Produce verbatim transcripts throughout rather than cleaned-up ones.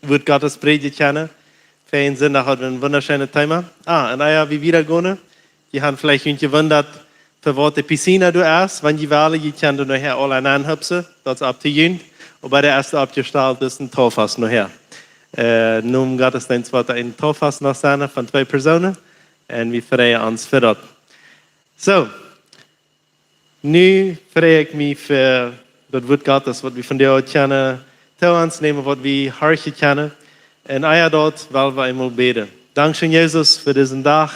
Wuat Gottes prädjen kjennen. Fa een Sindach haud wie een wundascheenet Thema. Ah, un ea wie wieda gonen, jie haben veleicht junt jewundat, fa waut de Piscina doa es. Wan jie wellen, jie kjennen doa nohäa aula nenhupsen, daut es opp to junt. Oba dee es oppjestalt, daut es een Tauffast nohäa. Äh, nom Gottesdienst woat doa een Tauffast noch sennen von twee Persoonen. Un wie freien ons fa daut. Soo, nu frei ekj mie fa daut Wuat Gottes, waut wie vondoag kjennen to ons nämen, waut wie horchen kjennen. Un ea daut well wie eemol bäden. Dankscheen, Jesus, fa disen Dach.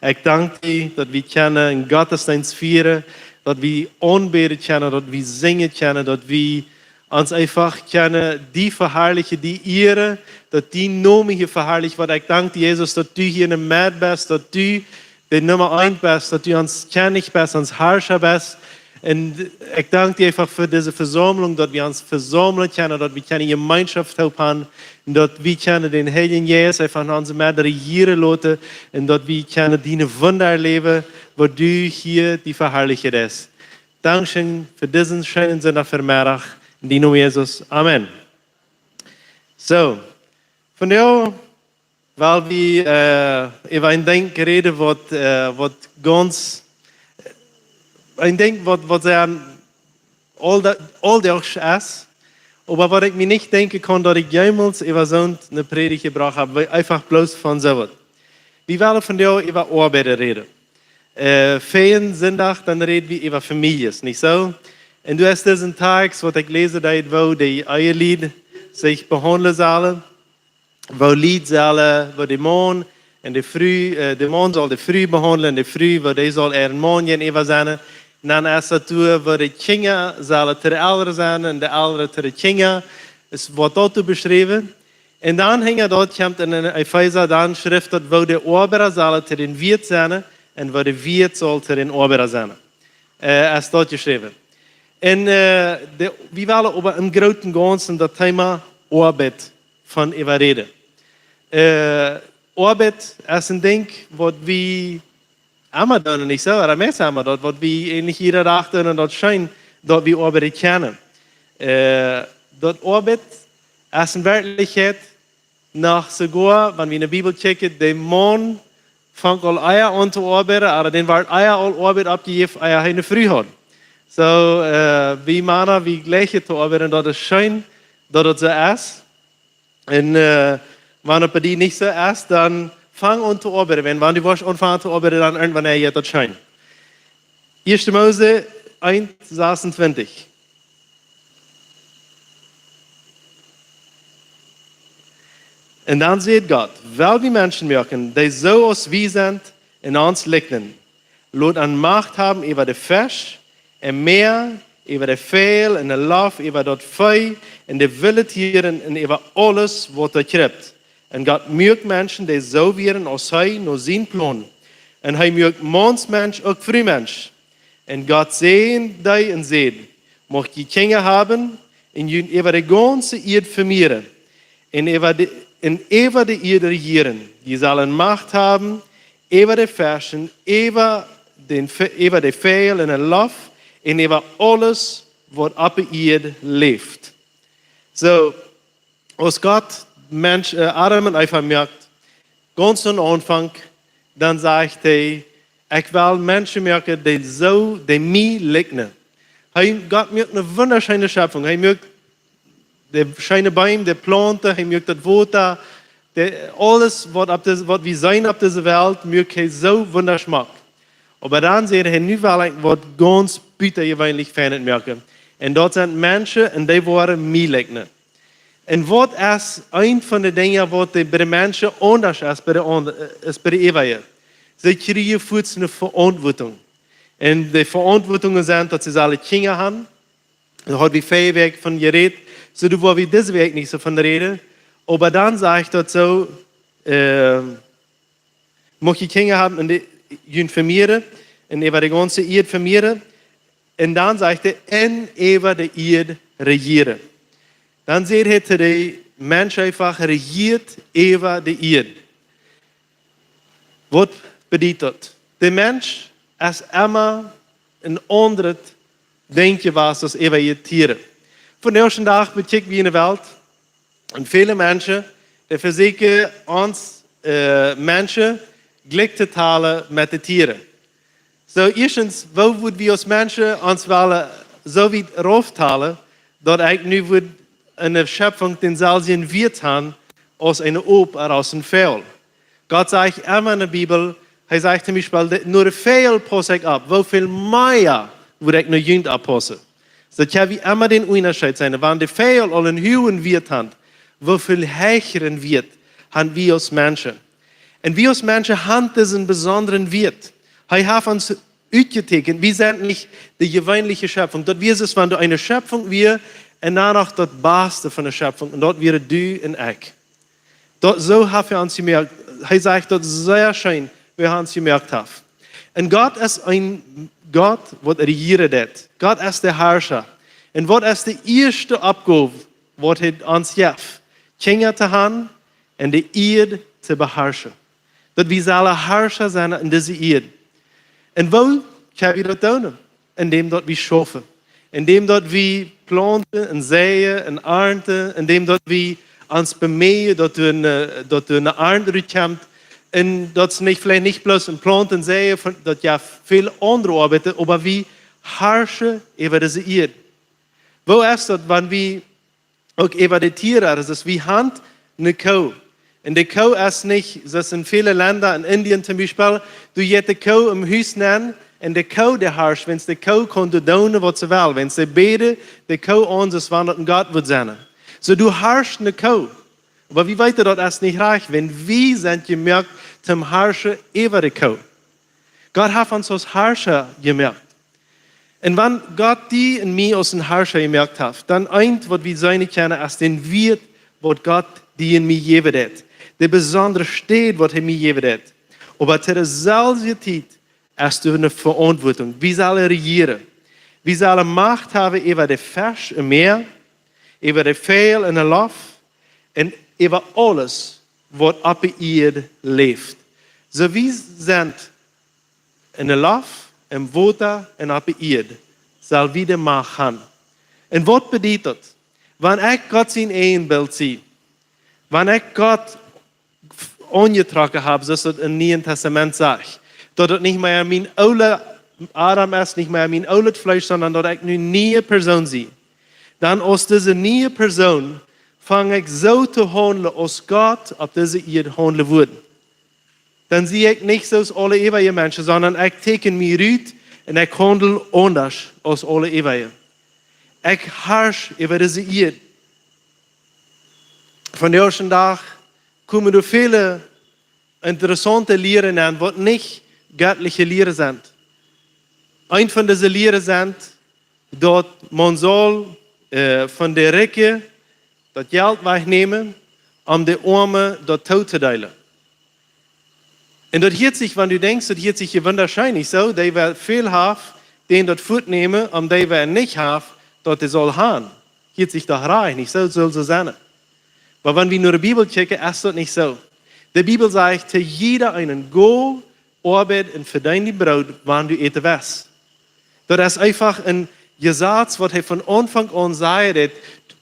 Ekj dank die, daut wie kjennen een Gottesdienst fieren, daut wie aunbäden kjennen, daut wie sinjen kjennen, daut wie ons eefach kjennen die veharlichen, die ieren, daut dien Nomen hia veharlicht woat. Ekj dank die, Jesus, daut du hia enne Med best, daut du de Numma eent best, daut du ons Kjennich best, ons Harscha best. Un ekj dank die eefach fa dise Vesaumlunk, daut wie ons vesaumlen kjennen, daut wie kjennen Jemeenschoft haben. Un daut wie kjennen dän Heiljen Jeist eefach en onse Med rejieren loten. Un daut wie kjennen diene Wunda erläwen, waut du hia die veharlichen deist. Dankscheen fa disen scheenen Sindach Vemeddach. En dien Nomen, Jesus. Amen. Soo, vondoag well wie, äh, äwa een Dinkj räden, waut, äh, waut gaunz, een Dinkj, waut, waut sea aulda-, auldaagsch es, oba waut ekj mie nich denkjen kunn, daut ekj jemols äwa soone Prädicht jebrocht hab, wie eefach bloos von soo waut. Wie wellen vondoag äwa Oabeiden räden. Äh, fa een Sindach, dan räd wie äwa Famieljes, nich soo? Un du hast disen Tekst, waut ekj läsen deed, woo de Ehelied sikj behaundlen sellen, woo Lied sellen, woo de Maun un de Fru, äh, de Maun saul de Fru behaundlen, de Fru, woo dee saul äaren Maun jäajenäwa sennen. Un dan es daut doa, woo de Kjinja sellen to de Elren sennen un de Elren to de Kjinja. Es, woat daut doa beschräwen. Un dan hinja daut kjemt en, en Efeesa, dan schrift daut, woo de Oabeida sellen to dän Wieet sennen un woo de Wieet saul to dän Oabeida sennen. Äh, es daut jeschräwen. Un, äh, de, wie wellen oba em grooten Gaunzen daut Thema Oabeit von äwa räden. Äh, Oabeit es een Dinkj, waut wie emma doonen, nich soo? Ooda meist emma daut, waut wie eejentlich jieda Dach doonen, un daut scheen, daut wie oabeiden kjennen. Äh, daut Oabeit es en Werkjlichkjeit noch soogoa, wan wie enne Bibel kjikjen, de Maun funk aul ea aun to oabeiden, ooda däm wort ea aul Oabeit oppjejäft, ea hee eene Fru haud. Soo, äh, wie Mana, wie jlikjen to oabeiden, daut es scheen, daut daut soo es. Un, äh, wan daut bie die nich soo es, dan fang aun to oabeiden. Wan, wan du woascht aunfangen to oabeiden, dan irjentwanea jeit daut scheen. Ieeschte Mose eent sasuntwintich. Un dan sajcht Gott: Well wie Menschen moaken, dee soo aus wie sent, en ons likjnen. Lot an Macht haben äwa de Fesch em Mäa, äwa de Väajel en de Loft, äwa daut Vee un de wille Tieren un äwa aules, waut doa kjript. Un Gott muak Menschen, dee soo wieren aus hee, no sien Plon. Un hee muak Maunsmensch uk Frumensch. Un Gott säajend dee un säd: Mucht jie Kjinja haben un junt äwa de gaunze Ieed vemieren un äwa de, un äwa de Ieed rejieren. Jie sellen Macht haben äwa de Fesch un äwa dän Ve-, äwa de Väajel en de Loft un äwa aules, waut opp de Ieed läft. Soo, aus Gott Mensch, äh, Adam un Eva moakt, gaunz aum Aunfank, dan sajcht hee: Ekj well Menschen moaken, dee soo, dee mie likjnen. Hee, Gott moakt eene wundascheene Schöpfung. Hee moakt de scheene Beem, de Plaunten, hee moakt daut Wota, de, aules, waut opp dise, waut wie seenen opp dise Welt, moakt hee soo wundaschmock. Oba dan säd hee: Nu well ekj waut gaunz butajeweenlich Fienet moaken. Un daut sent Menschen, un dee woaren mie likjnen. Un waut es eent von de Dinja, waut de, bie de Menschen aundasch es, bie de aund-, äh, es bie de Ewa? See kjrieen fuaz eene Veauntwuatunk. Un de Veauntwuatunk es, daut see sellen Kjinja haben. Doa haud wie väaje Wäakj von jerät. Soo, doa woa wie dise Wäakj nich soo von räden. Oba dan sajcht daut soo, äh, mucht jie Kjinja haben un de, junt vemieren, un äwa de gaunze Ieed vemieren. Un dan sajcht hee: Un äwa de Ieed rejieren. Dan sajcht hee to de Mensch eefach: Rejieet äwa de Ieed. Waut bediet daut? De Mensch es emma een aundret Dinkj jewast aus äwa de Tieren. Vondoag dän Dach bekjikj wie enne Welt, Un väle Menschen, dee vesieekjen ons, äh, Menschen, jlikj to talen met de Tieren. Soo, ieeschtens, woo wudd wie aus Menschen ons wellen soo wiet rauftalen, daut ekj nu wudd enne Schepfunk dänselwjen Wieet han aus eene Op ooda aus een Väagel? Gott sajcht emma enne Bibel, hee sajcht toom Biespel, de, no de Väagel pauss ekj opp, woo väl mea wudd ekj no junt oppaussen? Soo, daut hab wie emma dän Unjascheet seenen, wan de Väagel aul een huagen Wieet han, woo väl heecheren Wieet han wie aus Menschen? Un wie aus Menschen han disen besondren Wieet. Hee haft ons utjeteekjent. Wie sent nich de jeweenelje Schepfunk. Daut wia soo, wan doa eene Schepfunk wia, un dan noch daut Baste von de Schepfunk. Un daut wieren du un ekj. Daut, soo haft hee ons jemoakt. Hee sajcht daut sea scheen, woo hee ons jemoakt haft. Un Gott es een Gott, waut rejieren deit. Gott es de Harscha. Un waut es de ieeschte Oppgow, waut hee ons jeft? Kjinja to han un de Ieed to beharschen. Daut wie sellen Harscha sennen en dise Ieed. Un woo kjenn wie daut doonen? Endäm daut wie schaufen. Endäm daut wie plaunten un seien un arnten. Endäm daut wie ons bemeejen, daut doa eene, daut doa eene Arnt rutkjemt. Un daut es nich, veleicht nich bloos een Plaunten un Seien, von, daut jeft väl aundre Oabeit, oba wie harschen äwa dise Ieed. Woo es daut, wan wie uk äwa de Tieren, daut es, wie han eene Koo. Un de Koo es nich, soo aus en väle Lenda, en Indien toom Biespel, du jeist de Koo em Hus nenn, un de Koo, dee harscht, wiels de Koo kaun doonen, waut see well, wiels see bäden de Koo aun, soo aus wan daut een Gott wudd sennen. Soo, du harscht eene Koo. Oba wie weeten, daut es nich rajcht, wiels wie sent jemoakt toom Harschen äwa de Koo. Gott haft ons aus Harscha jemoakt. Un wan Gott die un mie aus een Harscha jemoakt haft, dan eent, waut wie seenen kjennen, es dän Wieet, waut Gott die un mie jäwen deit. De besondre Städ, waut hee mie jäwen deit. Oba to deeselwje Tiet es doa eene Veauntwuatunk. Wie sellen rejieren. Wie sellen Macht haben äwa de Fesch em Mäa, äwa de Väagel en de Loft un äwa aules, waut oppe Ieed läft. Soo, wie sent en de Loft, em Wota un oppe Ieed, sell wie de Macht han. Un waut bediet daut? Wan ekj Gott sien Eajenbilt sie, wan ekj Gott aunjetrocken hab, soo aus daut em Nieen Tastament sajcht, daut daut nich mea mien oola Adam es, nich mea mien oolet Fleesch, sonda daut ekj nu eene niee Persoon sie, dan aus dise niee Persoon fang ekj soo to haundlen, aus Gott opp dise Ieed haundlen wudd. Dan sie ekj nich soo aus aule äwaje Menschen, sonda ekj teekjen mie rut un ekj haundel aundasch aus aule äwaje. Ekj harsch äwa dise Ieed. Vondoag dän Dach komen doa väle interessaunte Lieren aun, waut nich göttliche Lieren sent. Eent von dise Lieren sent, daut maun saul, äh, von de Rikje daut Jelt wajchnämen, om de Oame daut tootodeelen. Un daut hieet sikj, wan du denkjst, daut hieet sikj je wundascheen, nich soo? Dee, waut väl haft, dän daut fuatnämen, om dee, waut nich haft, daut dee saul han. Hieet sikj doch rajcht, nich soo? Saul soo sennen. Oba wan wie no de Bibel kjikjen, es daut nich soo. De Bibel sajcht to jieda eenen: Go, oabeit un vedeen dien Broot, wan du äten west. Daut es eefach een Jesaz, waut hee von Aunfank aun säd, daut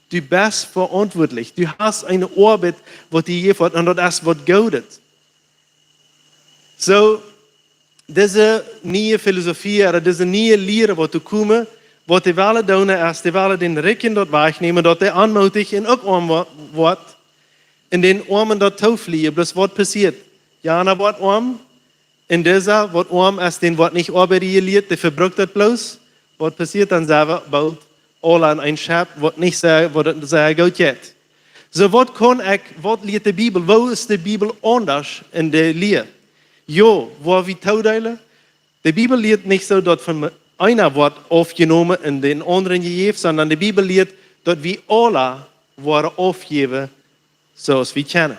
du best veauntwuatlich. Du hast eene Oabeit, waut die jejäft woat, un daut es waut Goodet. Soo, dise niee Filosofie, ooda dise niee Lieren, waut doa komen, waut dee wellen doonen, es, dee wellen dän Rikjen daut wajchnämen, daut dee aunmootich un uk oam wo-, woat, un dän Oamen daut tooflieen. Bloos waut passieet? Jana woat oam, un disa, waut oam es, dän woat nich oabeiden jelieet, dee vebrukt daut bloos. Waut passieet dan? Sent wie boolt aula en een Schepp, waut nich sea, waut daut sea goot jeit. Soo, waut kaun ekj, waut lieet de Bibel? Woo es de Bibel aundasch en de Lia? Jo, woa wie toodeelen? De Bibel lieet nich soo, daut von eena woat aufjenomen un dän aundren jejäft, sonda de Bibel lieet, daut wie aula woaren aufjäwen, soo aus wie kjennen.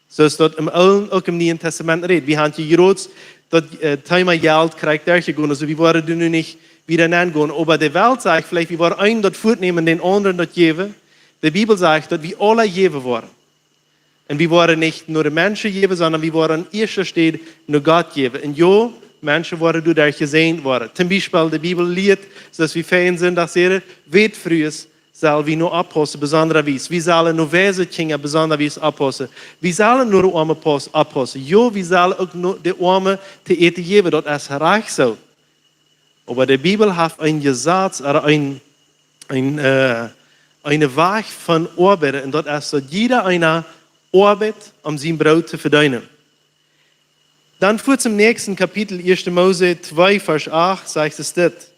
Soo aus daut em Oolen uk em Nieen Tastament rät. Wie han je jrod daut, äh, Thema Jelt krakjt derchjegonen, soo wie woaren doa nu nich wieda nengonen. Oba de Welt sajcht veleicht, wie woaren eenem daut fuatnämen, dän aundren daut jäwen. De Bibel sajcht, daut wie aula jäwen woaren. Un wie woaren nich no de Menschen jäwen, sonda wie woaren aun ieeschte Städ no Gott jäwen. Un jo, Menschen woaren doaderch jesäajent woaren. Toom Biespel, de Bibel lieet, soo aus wie verjen Sindach säden, Wätfrues sell wie nu oppaussen, besondra Wies. Wie sellen nu weise Kjinja besondra Wies oppaussen. Wie sellen nu de Oame paus-, oppaussen. Jo, wie sellen uk nu de Oame to äten jäwen, daut es rajcht soo. Oba de Bibel haft een Jesaz, ooda een, een, äh, een Wajch von oabeiden, un daut es, daut jieda eena oabeit, om sien Broot to vedeenen. Dan fuat em näakjsten Kapitel, ieeschte Mose twee, Varsch acht, sajcht et dit.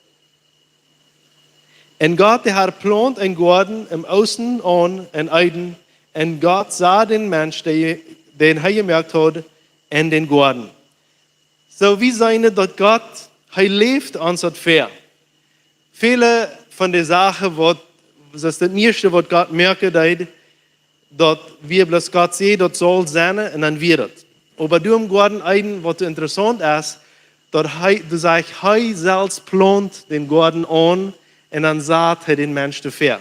Un Gott, de Herr, plaund een Goaden em Oosten aun en Eden, un Gott sach dän Mensch, dee, dän hee jemoakt haud, en dän Goaden. Soo, wie seenen, daut Gott, hee läft ons daut väa. Väle von de Sachen, waut, daut es daut ieeschte, waut Gott moaken deed, daut wia bloos Gott säd, daut saul sennen, un dan wia daut. Oba doa em Goaden Eden, waut interessaunt es, daut hee, doa sajcht, hee selfst plaund dän Goaden aun, un dan sach hee dän Mensch doa väa.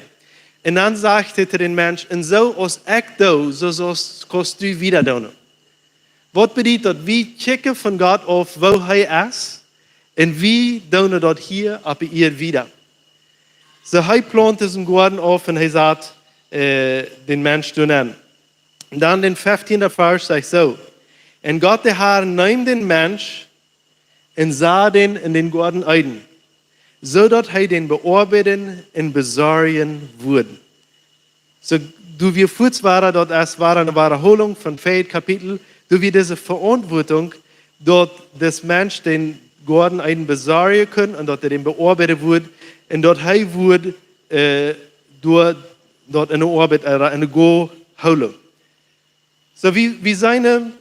Un dan sajcht hee to dän Mensch, un soo aus ekj doo, soo, soo kaust du wieda doonen. Waut bediet daut? Wie kjikjen von Gott auf, woo hee es, un wie doonen daut hia opp de Ieed wieda. Soo, hee plaund disen Goaden auf un hee sach, äh, dän Mensch doa nenn. Dan dän feftienden Varsch sajcht soo: Un Gott, de Herr, neem dän Mensch un sach dän en dän Goaden Eden, soo daut hee dän beoabeiden un besorjen wudd. Soo, doa wia fuaz wada, daut es wada eene Wadaholunk von vea Kapitel, doa wia dise Veauntwuatunk, daut dis Mensch dän Goaden Eden besorjen kunn un daut hee dän beoabeiden wudd un daut hee wudd, äh, doa, daut enne Oabeit, äh, enne Goo hoolen. Soo, wie, wie seenen,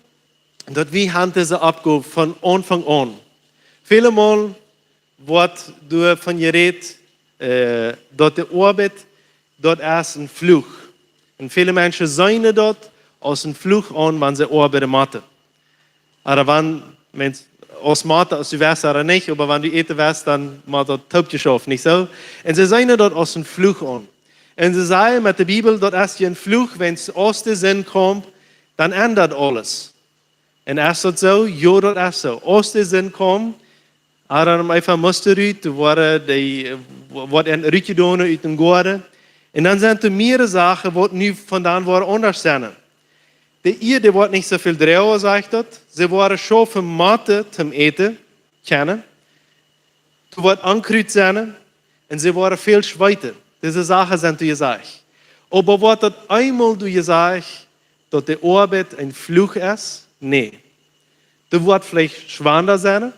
daut wie haben dise Oppgow von Aunfank aun. Väle Mol woat doavon jerät, äh, daut de Oabeit, daut es een Fluch. Un väle Menschen seenen daut aus een Fluch aun, wan see oabeiden motten. Ooda wan, wan aus motten, aus du west ooda nich, oba wan du äten west, dan mott daut toopjeschauft, nich soo? Un see seenen daut aus een Fluch aun. Un see sajen met de Bibel, daut es een Fluch, wan aus de Sind kjemt, dan endat aules. Un es daut soo? Jo, daut es soo. Aus de Sind kjemt, Adam un Eva musten rut, doa woaren dee, woat an rutjedonen ut dän Goaden. Un dan sent doa mearere Sachen, waut nu von dan woaren aundasch sennen. De Ieed woat nich soo väl droagen, sajcht daut. See woaren schaufen motten toom äten, kjennen. Doa woat Onkrut sennen un see woaren väl schweeten. Dise Sachen sent doa jesajcht. Oba woat daut eemol doa jesajcht, daut de Oabeit een Fluch es? Nä. Doa woat veleicht schwanda sennen,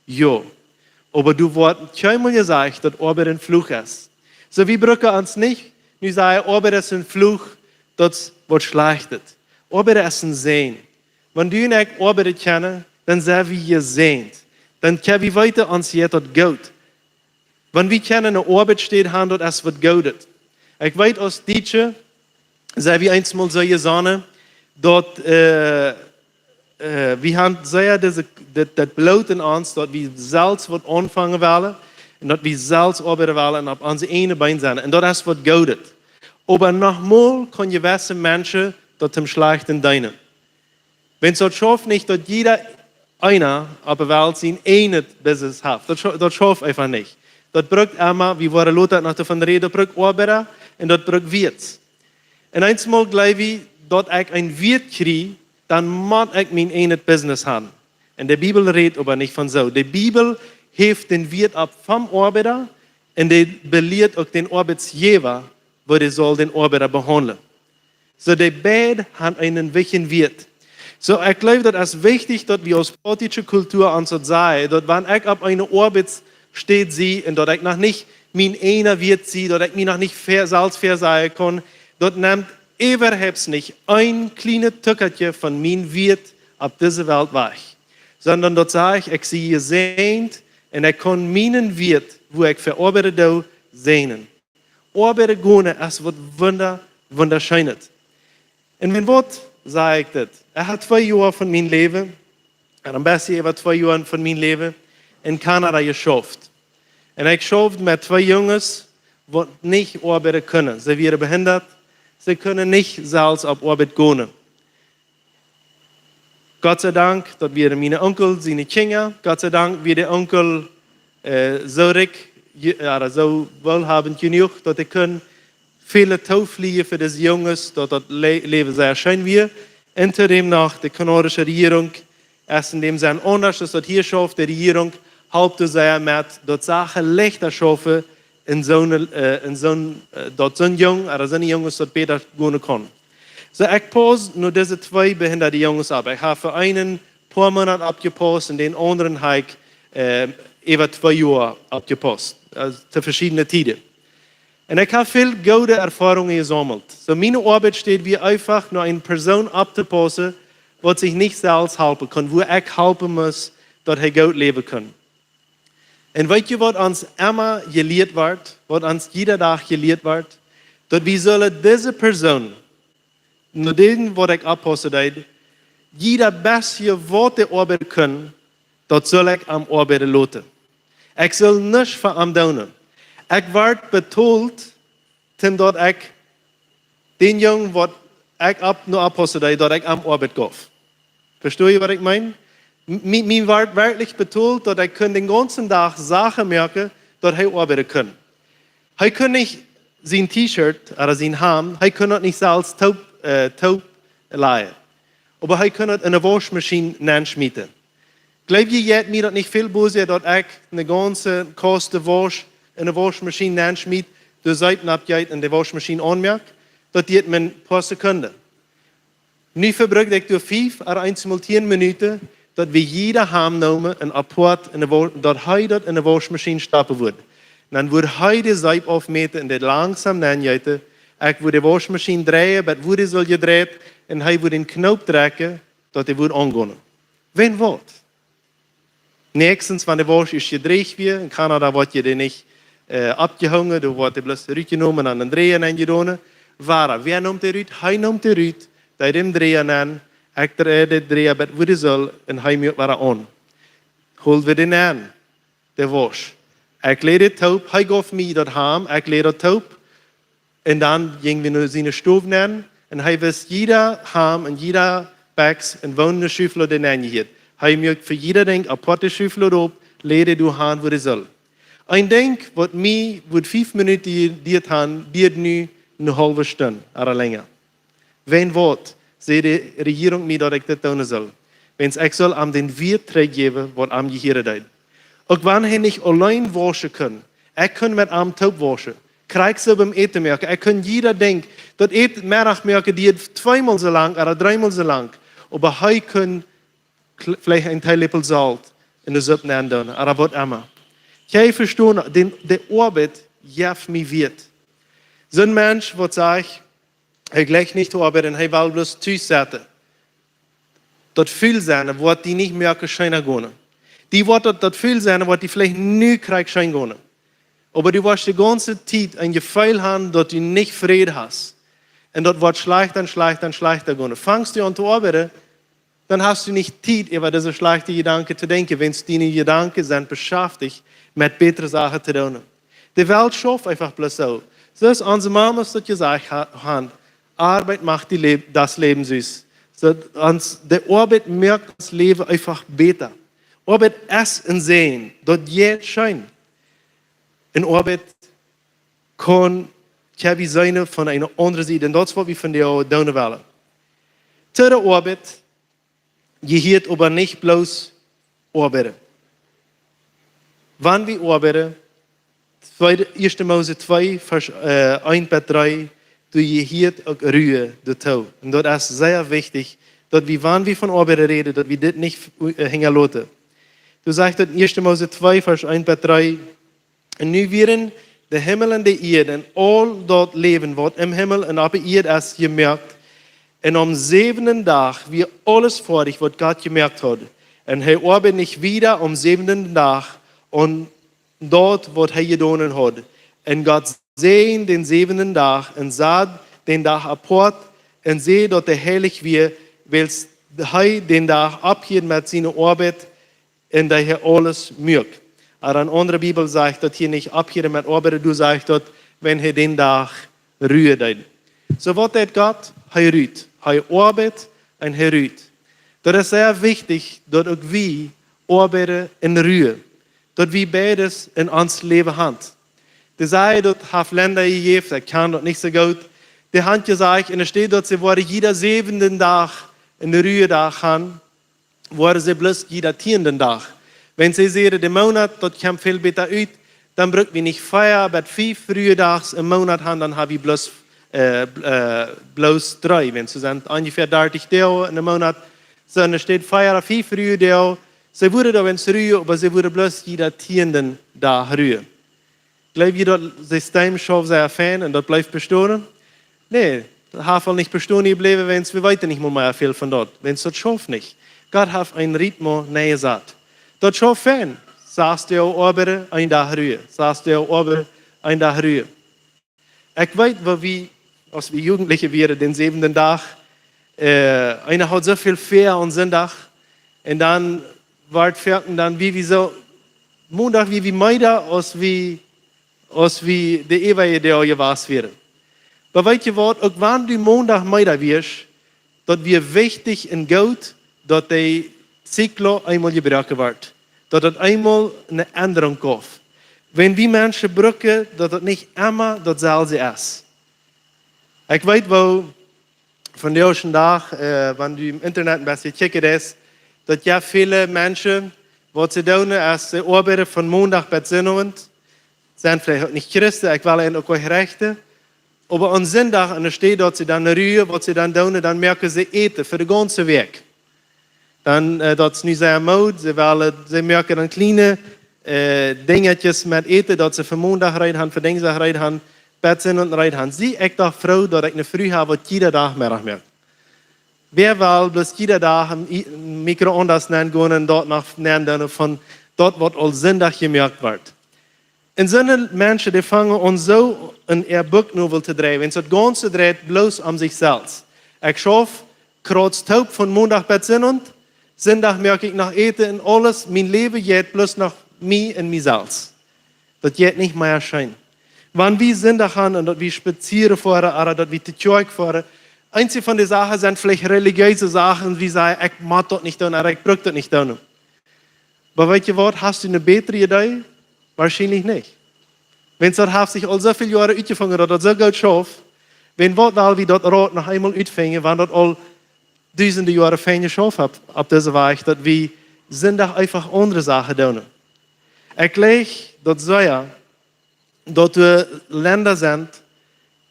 jo. Oba doa woat kjeenmol jesajcht, daut Oabeit een Fluch es. Soo, wie brucken ons nich nu sajen, Oabeit es een Fluch, daut es waut Schlajchtet. Oabeit es een Säajen. Wan du un ekj oabeiden kjennen, dan sent wie jesäajent. Dan kjenn wie weeten, ons jeit daut goot. Wan wie kjennen eene Oabeitsstäd haben, daut es waut Goodet. Ekj weet, aus Dietsche, sent wie eensmol soo jesonnen, daut, äh, äh, wie haben sea dise, daut, daut Bloot en ons, daut wie selfst waut aunfangen wellen un daut wie selfst oabeiden wellen un opp onse eejne Been sennen. Un daut es waut Goodet. Oba nochmol kjennen jewesse Menschen daut toom Schlajchten deenen. Wan daut schauft nich, daut jieda eena opp de Welt sien ieejnet Business haft. Daut schau-, daut schauft eefach nich. Daut brukt emma, wie woaren lota noch doavon räden, daut brukt Oabeida un daut brukt Wieet. Un eensmol jleew wie, daut ekj een Wieet kjrie, dan mott ekj mien ieejnet Business haben. Un de Bibel rät oba nich von soo. De Bibel haft dän Wieet opp vom Oabeida un dee belieet uk dän Oabeitsjäwa, woo dee saul dän Oabeida behaundlen. Soo, dee beid haben eenen wichtjen Wieet. Soo, ekj jleew, daut es wichtich, daut wie aus plautdietsche Kultua ons daut sajen, daut wan ekj opp eene Oabeitsstäd sie un daut ekj noch nich mien eejna Wieet sie, daut ekj mie noch nich ver-, selfst vesajen kaun, daut nemt äwahaupt nich een kjlienet Tuckertje von mien Wieet opp dise Welt wajch. Sonda daut sajcht, ekj sie jesäajent un ekj kaun mienen Wieet, woo ekj fa oabeiden doo, säajnen. Oabeiden gonen es waut wunda-, wundascheenet. Un wan waut saj ekj dit? Ekj hab twee Joa von mien Läwen, un een bät äwa twee Joa von mien Läwen, en Kanada jeschauft. Un ekj schauft met twee Junges, waut nich oabeiden kunnen. See wieren behindat, see kunnen nich selfst opp Oabeit gonen. Gott sei Dank, daut wieren miene Onkel siene Kjinja. Gott sei Dank wia de Onkel, äh, soo rikj, je-, ooda soo woolhabend jenuach, daut hee kunn väle Tooflieen fa dise Junges, daut daut Le-, Läwen sea scheen wia. Un to däm noch, de kanadische Rejierunk es en däm Senn aundasch, daut hia schauft, de Rejierunk halpt doa sea met, daut Sachen leichta schaufen en soone, äh, en soon, äh, daut soon Jung, ooda soone Junges daut bäta gonen kaun. Soo, ekj paus nu dise twee behindade Junges opp. Ekj hab fa eenen poa Moonat oppjepaust un dän aundren hab ekj, äh, äwa twee Joa oppjepaust, äh, to veschiedne Tieden. Un ekj hab väl goode Erfoarungen jesaumelt. Soo, miene Oabeit steit wia eefach no eene Persoon opptopaussen, waut sikj nich selfst halpen kunn, wua ekj halpen must, daut hee goot läwen kunn. Un weet jie, waut ons emma jelieet woat, waut ons jieda Dach jelieet woat? Daut wie sellen dise Persoon, no dän waut ekj oppaussen deed, jieda bestje waut dee oabeiden kunn, daut sull ekj am oabeiden loten. Ekj sull nuscht fa am doonen. Ekj wort betolt, toom daut ekj dän Jung, waut ekj opp-, no oppaussen deed, daut ekj am Oabeit jeef. Vestonen jie, waut ekj meen? Mie, mie wort werkjlich betolt, daut ekj kunn dän gaunzen Dach Sachen moaken, daut hee oabeiden kunn. Hee kunn nich sien T-Shirt ooda sien Hamd, hee kunn daut nich selfst toop, äh, toop lajen. Oba hee kunn daut enne Wauschmaschien nenschmieten. Jleew jie, jeit mie daut nich väl bosja, daut ekj eene gaunze Kaust Wausch enne Wauschmaschien nenschmiet, de Seep nopp jeit un de Wauschmaschien aunmoakt? Daut diet mie een poa Sekunden. Nu vebrukt ekj doa fief ooda eemol tieen Minuten, daut wie jieda Hamd neemen un apoat enne Wausch-, daut hee daut enne Wauschmaschien stoppen wudd. Dan wudd hee de Seep aufmäten un dee langsom nenjeeten. Ekj wudd de Wauschmaschien dreien, bat wua dee sull jedreit, un hee wudd dän Knoop drekjen, daut dee wudd aungonen. Wan waut? Näakjstens, wan de Wausch es jedrieecht wia, en Kanada woat je dee nich, äh, oppjehongen, doa woat dee bloos rutjenomen un en dän Dreeja nenjedonen. Wada, wäa neem dee rut? Hee neem dee rut, deed dän Dreeja nenn, ekj dreid dän Dreeja bat wua dee sull, un hee moakt wada aun. Hool wie dän nenn, de Wausch. Ekj läd dee toop, hee jeef mie daut Hamd, ekj läd daut toop, un dan jinj wie no siene Stow nenn. Un hee wist jieda Hamd un jieda Bikj un wua eene Schufflod nenjehieet. Hee moakt fa jieda Dinkj apoat de Schufflod opp, läd dee doa han, wua dee sull. Een Dinkj, waut mie wudd fief Minuten jeduat han, diat nu eene haulwe Stund ooda lenja. Wan waut, säd de Rejierunk mie, daut ekj dit doonen sull. Wiels ekj sull am dän Wieet trigjjäwen, waut am jehieet deed. Uk wan hee nich auleen wauschen kunn, ekj kunn met am toop wauschen. Krakjt soo biem Äten moaken. Ekj kunn jieda Dinkj, daut Äten Meddach moaken, diat tweemol soo lang ooda dreemol soo lang. Oba hee kunn kl-, veleicht een Teeläpel Solt enne Supp nenndoonen, ooda waut emma. Jie vestonen, dän, de Oabeit jeft mie Wieet. Soon Mensch, waut sajcht, hee jleicht nich to oabeiden, hee well bloos tus sitten. Daut Ful sennen woat die nich moaken scheena gonen. Die woat daut, daut Ful sennen woat die veleicht nu krakjt scheen gonen. Oba du woascht de gaunze Tiet een Jefeel han, daut du nich Fräd hast. Un daut woat schlajchta un schlajchta un schlajchta gonen. Fangst du aun to oabeiden, dan hast du nich Tiet, äwa dise schlajchte Jedanken to denkjen, wiels diene Jedanken sent beschäftigt met bätre Sachen to doonen. De Welt schauft eefach bloos soo. Soo aus onse Mamas daut jesajcht ha-, han, Arbeit macht die Leb-, das Leben süß. Soo, ons, de Oabeit moakt ons Läwen eefach bäta. Oabeit es een Säajen, daut jeit scheen. Un Oabeit kaun, kjenn wie seenen von eene aundre Sied. Un daut es, waut wie vondoag doonen wellen. To de Oabeit jehieet oba nich bloos oabeiden. Wan wie oabeiden, tweede, Ieeschte Mose twee, Varsch, äh, eent bat dree, doa jehieet uk Ru doatoo. Un daut es sea wichtich, daut wie, wan wie von oabeiden räden, daut wie dit nich, äh, hinjaloten. Doa sajcht daut en Ieeschte Mose twee, Varsch eent bat dree, Un nu wieren de Himmel un de Ieed un aul daut Läwen, waut em Himmel un oppe Ieed es, jemoakt. Un aum säwenden Dach wia aules foadich, waut Gott jemoakt haud. Un hee oabeid nich wieda aum säwenden Dach aun daut, waut hee jedonen haud. Un Gott säajend dän säwenden Dach un sad dän Dach apoat un säd, daut dee heilich wia, wiels hee dän Dach opphiad met siene Oabeit un dee hee aules muak. Oba eene aundre Bibel sajcht, daut hee nich opphiad met oabeiden, doa sajcht daut, wan hee dän Dach Ru deed. Soo waut deed Gott? Hee ruht. Hee oabeid un hee ruht. Daut es sea wichtich, daut uk wie oabeiden un ruen. Daut wie beides en ons Läwen han. De Sache, daut haft Lenda jejäft, ekj kjan daut nich soo goot. Dee han jesajcht, enne Städ daut see woaren jieda säwenden Dach een Ruhedach han, woaren see bloos jieda tieenden Dach. Wan see sajen, de Moonat, daut kjemt väl bäta ut, dan bruck wie nich vea bat fief Ruhedags em Moonat han, dan ha wie bloos, äh, bl-, äh, bloos dree. Wan see sent onjefäa dartich Doag em Moonat, soo enne Städ vea, fief Ruhedoag. See woaren doa wan ruhen, oba see woaren bloos jieda tieenden Dach ruhen. Jleew jie daut System schauft sea fein un daut blift bestonen? Nä, daut haft aul nich bestonen jebläwen, wiels wie weeten nich mea, mea väl von daut. Wiels daut schauft nich. Gott haft een Ritmo nenjesat. Daut schauft fein. Sas Doag oabeiden, een Dach ruhen. Sas Doag oabeiden, een Dach ruhen. Ekj weet, woo wie, aus wie Jugendliche wieren, dän säwenden Dach, äh, eena haud soo väl väa aun Sindach. Un dan wort foaken dan, wia wie soo, Mondach wia wie meeda aus wie, aus wie de äwaje Doag jewast wieren. Oba weet jie waut, uk wan du Mondach meeda wieescht, daut wia wichtich un goot, daut de Ziklo eemol jebroaken wort. Daut daut eemol eene Endrunk jeef. Wan wie Menschen brucken, daut daut nich emma daut selwje es. Ekj weet, woo vondoag dän Dach, äh, wan du em Internet een bät kjikjen deist, daut jo väle Menschen, waut see doonen, aus see oabeiden von Mondach bat Sinnowent, sent veleicht uk nich Christen, ekj well an uk nich rechten, oba aun Sindach, enne Städ daut see dan ruhen, waut see dan doonen, dan moaken see Äten fa de gaunze Wäakj. Dan, äh, daut es nu sea Mood, see wellen, see moaken dan kjliene, äh, Dinjatjes met Äten, daut see fa Mondach reed han, fa Dinjsdach reed han, bat Sinnowent reed han. Sie ekj doch froo, daut ekj eene Fru hab, waut jieda Dach Meddach moakt. Wäa well bloos jieda Dach em I-, em Mikroondas nengonen un daut noch nendoonen von daut, waut aul Sindach jemoakt wort? Un soone Menschen, dee fangen aun soo een äa Buck no well to dreien. Wan daut gaunze dreit bloos om sikj selfst. Ekj schauf, krauz toop von Mondach bat Sinnowent. Sindach moak ekj noch Äten un aules. Mien Läwen jeit bloos no mie un mie selfst. Daut jeit nich mea scheen. Wan wie Sindach han un daut wie spazieren foaren, ooda daut wie to Kjoakj foaren, eenje von dee Sachen sent veleicht relijeese Sachen, wie sajen, ekj mott daut nich doonen, ooda ekj bruck daut nich doonen. Oba weet jie waut, hast du eene bätre Idee? Woarschienlich nich. Wiels daut haft sikj aul soo väl Joaren utjefungen, daut daut soo goot schauft. Wan waut well wie daut Rad noch eemol utfinjen, wan daut aul dusende Joaren fein jeschauft haft opp dise Wies, daut wie Sindach eefach aundre Sachen doonen. Ekj jleich daut sea, daut doa Lenda sent,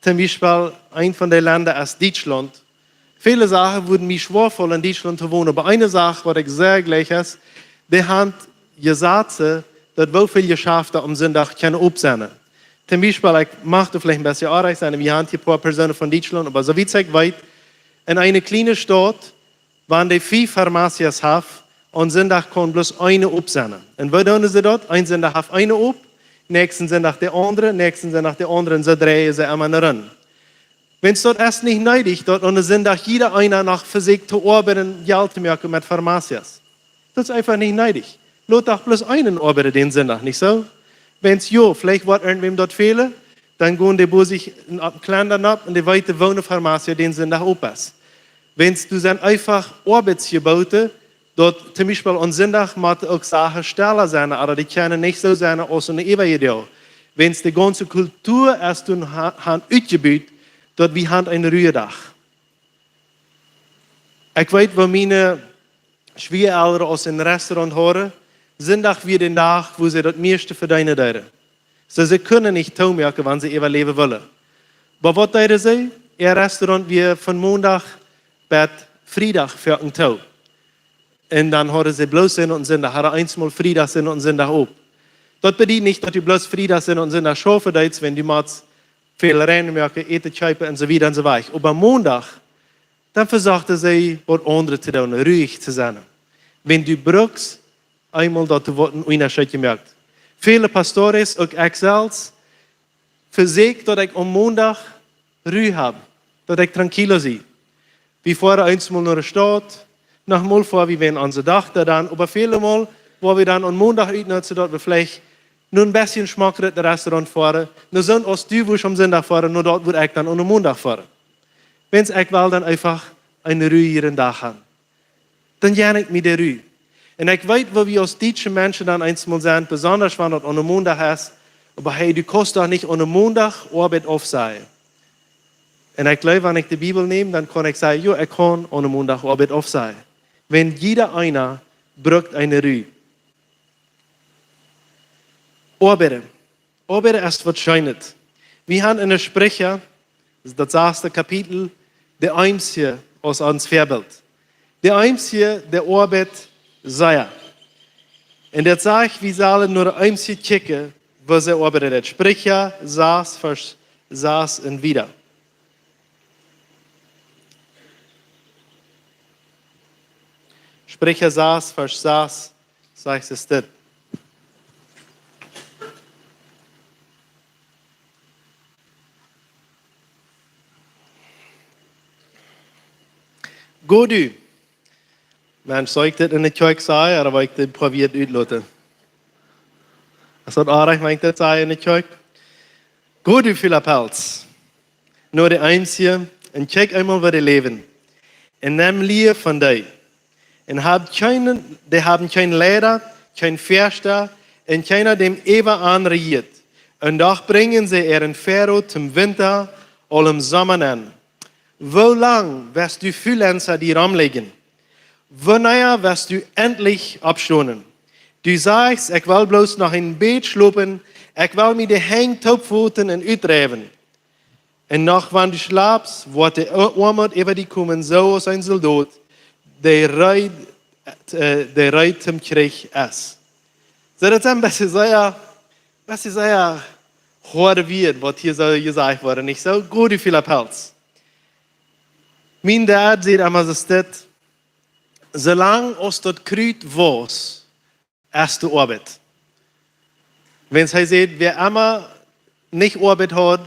toom Biespel een von dee Lenda es Dietschlaunt. Väle Sachen wudden mie schwoa faulen en Dietschlaunt to wonen, oba eene Sach, waut ekj sea jleich es, dee han Jesazen, daut woo väl Jeschaften aum Sindach kjennen op sennen. Toom Biespel, ekj mach doa veleicht een bät oajalich sennen, wie han hia een poa Persoonen von Dietschlaunt, oba soo wiet ekj weet, en eene kjliene Staut, wan dee fief Farmacias haft, aun Sindach kaun bloos eene op sennen. Un woo doonen see daut? Een Sindach haft eene op, näakjsten Sindach de aundre, näakjsten Sindach de aundre, un soo dreien see emma rom. Wan daut es nich needich, daut aun Sindach jieda eena noch vesieekjt to oabeiden, Jelt to moaken met Farmacias. Daut es eefach nich needich. Lot doch bloos eenen oabeiden dän Sindach, nich soo? Wan jo, veleicht woat irjentwäm daut fälen, dan gonen dee bosich opp Kalender nopp un dee weeten, woo eene Farmacia dän Sindach op es. Wan doa sent eefach Oabeitsjeboten, daut toom Biespel aun Sindach motten uk Sachen stella sennen, ooda dee kjennen nich soo sennen aus aun de äwaje Doag. Wan de gaunze Kultua es doa ha-, han utjebut, daut wie han een Ruhedach. Ekj weet, woo miene Schwieajelren aus een Restaurant hauden, Sindach wia dee Dach, wua see daut mieeschte vedeenen deeden. Soo, see kunnen nich toomoaken, wan see äwaläwen wullen. Oba waut deeden see? Äa Restaurant wia von Mondach bat Friedach foaken too. Un dan hauden see bloos Sinnowent un Sindach, hauden eensmol Friedach, Sinnowent un Sindach op. Daut bediet nich, daut du bloos Friedach, Sinnowent un Sindach schaufen deist, wan du motst väl rein moaken, Äten kjeepen un soo wieda un soo wajch. Oba Mondach, dan vesochten see waut aundret to doonen, ruhich to sennen. Wan du bruckst, eemol daut doa woat een Unjascheet jemoakt. Väle Pastores, uk ekj selfst, vesieekj daut ekj aum Mondach Ru hab, daut ekj tranquilo sie. Wie foaren eensmol no de Staut, noch mol foaren wie wan onse Dochta dan, oba väle Mol, wua wie dan aum Mondach utnutzen, daut wie veleicht no een bät schmockret Restaurant foaren, no soont aus du wurscht aum Sindach foaren, no daut wudd ekj dan aum Mondach foaren. Wan ekj well dan eefach eenen ruhigen Dach han. Dan gonn ekj mie de Ru. Un ekj weet, woo wie aus dietsche Menschen dan eensmol sent, besonda wan daut aum Mondach es, Oba hey, du kaust doch nich aun een Mondach Oabeit aufsajen. Un ekj jleew, wan ekj de Bibel näm, dan kaun ekj sajen, jo, ekj kaun aun een Mondach Oabeit aufsajen. Wan jieda eena brukt eene Ru. Oabeiden. Oabeiden es waut Scheenet. Wie haben en de Spricha, daut sasde Kapitel, de Eemskje aus ons Väabilt. De Eemskje, dee oabeit sea. Un daut sajcht, wie sellen no de Eemskje kjikjen, woo see oabeiden. Spricha sas, Varsch sas un wieda. Spricha sas, Varsch sas, sajcht et dit. Go du. Mensch, saul ekj dit en de Kjoakj sajen, ooda woa ekj dit proowen utloten? Es daut oajch, wan ekj dit saj en de Kjoakj? Go du, Fila Pelz, no de Eemskje, un kjikj eemol, woo dee läwen. Un nem Lia von dee. Un hab kjeenen, dee haben kjeen Leida, kjeen Väascht, un kjeena dee äwa an rejieet. Un doch brinjen see äaren Fäaroot tom Winta, aul em Somma nenn. Woo lang woascht du, Fulenza, die romliejen? Wanea woascht du entlich oppstonen? Du sajchst, ekj well bloos noch een bät schlopen, ekj well mie de Henj toopfooten un uträwen. Un noch wan du schlapst, woat de O-, Oamoot äwa die komen, soo aus een Soldot, dee reed, äh, dee reed tom Kjrich es. Soo, daut sent een bät sea, bät sea hoade Wieed, waut hia soo jesajcht woaren, nich soo? Go du, Fila Pelz. Mien Dad säd emma soo dit, soo lang aus daut Krut wauss, es de Oabeit. Wan hee sajcht, wäa emma nich Oabeit haud,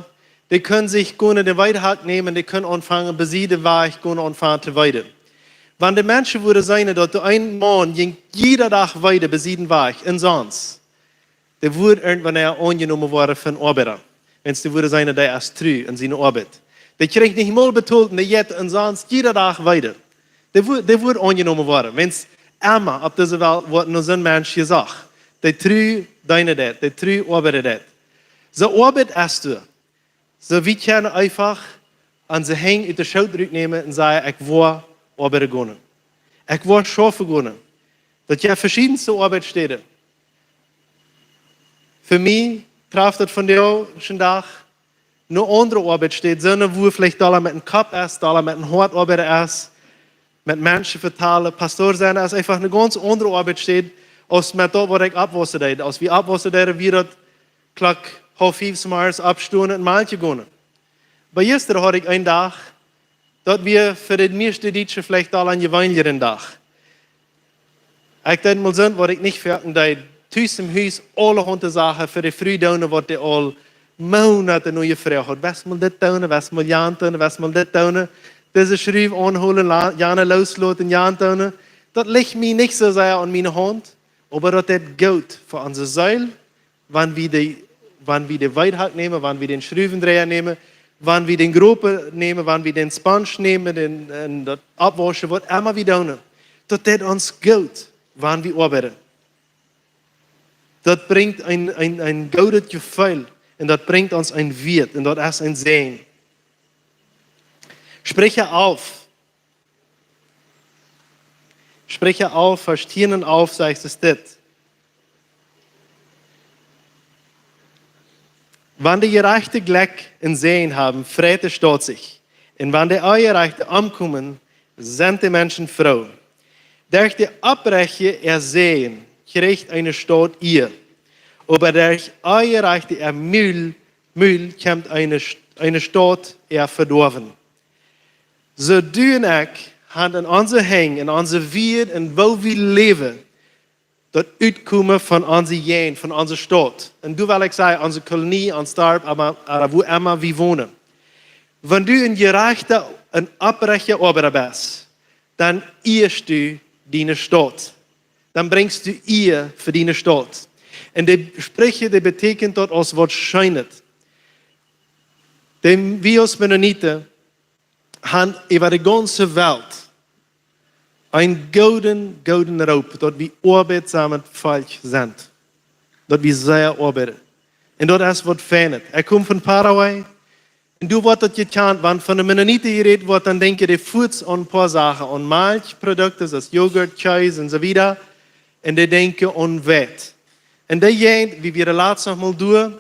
dee kunn sikj gonen dän Weidhak nämen, dee kunn aunfangen, bie sied dän Wajch gonen aunfangen to weiden. Wan de Menschen wudden seenen, daut doa een Maun jinkj jieda Dach weiden bie sied dän Wajch, un soo, dee wudd irjentwanea aunjenomen woaren von Oabeida. Wan dee wudden seenen, dee es tru en siene Oabeit. Dee kjrieech nich mol betolt, un dee jeit un soo jieda Dach weiden. Dee wudd, dee wudd aunjenomen woaren. Wan emma opp dise Welt woat no soon Mensch jesocht, dee tru deenen deit, dee tru oabeiden deit. Soo oabeit es du. Soo wie kjennen eefach onse Henj ut de Schoot rutnämen un sajen, ekj woa oabeiden gonen. Ekj woa schaufen gonen. Daut jeft veschiedne Oabeitsstäden. Fa mie trafft daut vondoag dän Dach no aundre Oabeitsstäden, soone, wua veleicht dolla met dän Kopp es, dolla met dän Hoat oabeiden es, met Menschen vetalen. Pastor sennen es eefach eene gaunz aundre Oabeitsstäd aus met daut, waut ekj oppwaussen deed. Aus wie oppwaussen deeden, wia daut Klock haulf fief zemorjes oppstonen un Malkj gonen. Oba jistren haud ekj een Dach, daut wia fa de mieeschte Dietsche veleicht aul een jeweenlicha Dach. Ekj deed mol soont, waut ekj nich foaken deed. Tus em Hus aulahaunt Sachen fa de Fru doonen, waut dee aul Moonaten no jefroacht haud. Woascht mol dit doonen, woascht mol jant doonen, woascht mol dit doonen. Dise Schruw aunhoolen, la-, jane loosloten, jant doonen. Daut licht mie nich soo sea aun miene Haunt, oba daut deit goot fa onse Seel, wan wie de, wan wie de Weidhak nämen, wan wie dän Schruwendreia nämen, wan wie dän Gropen nämen, wan wie dän Sponge nämen, dän, un daut oppwauschen, waut emma wie doonen, daut deit ons goot, wan wie oabeiden. Daut brinjt een, een, een goodet Jefeel un daut brinjt ons een Wieet un daut es een Säajen. Spricha alf. Spricha alf, Varsch tieen un alf sajcht et dit. Wan de Jerajchte Jlekj un Säajen haben, freit de Staut sikj. Un wan de Onjerajchte omkomen, sent de Menschen froo. Derch de Opprechte äa Säajen kjricht eene Staut Iea, oba derch Onjerajchte äa Mul, Mul kjemt eene, eene Staut äa Vedoawen. Soo du un ekj haben en onse Henj, en onse Wieed, en woo wie läwen, daut Utkomen von onse Jäajent, von onse Staut. Un du, well ekj sajen, onse Kolonie, ons Darp, oba, oba wua emma wie wonen. Wan du een jerajchta, een opprechta Oabeida best, dan ieescht du diene Staut. Dan brinjst du Iea fa diene Staut. Un de Spricha, dee betieekjent daut aus waut Scheenet. Dee, wie aus Mennoniten haben äwa de gaunze Welt eenen gooden, gooden Roop, daut wie oabeidsamet Volkj sent. Daut wie sea oabeiden. Un daut es waut feinet. Ekj kom von Paraguay. Un doa woat daut jekjant, wan von de Mennoniten jerät woat, dan denkjen dee fuaz aun een poa Sachen, aun Malkjprodukten, soo aus Joghurt, Kjees un soo wieda. Un dee denkjen aun Weit. Un dee Jäajent, wie wieren latst noch mol doa,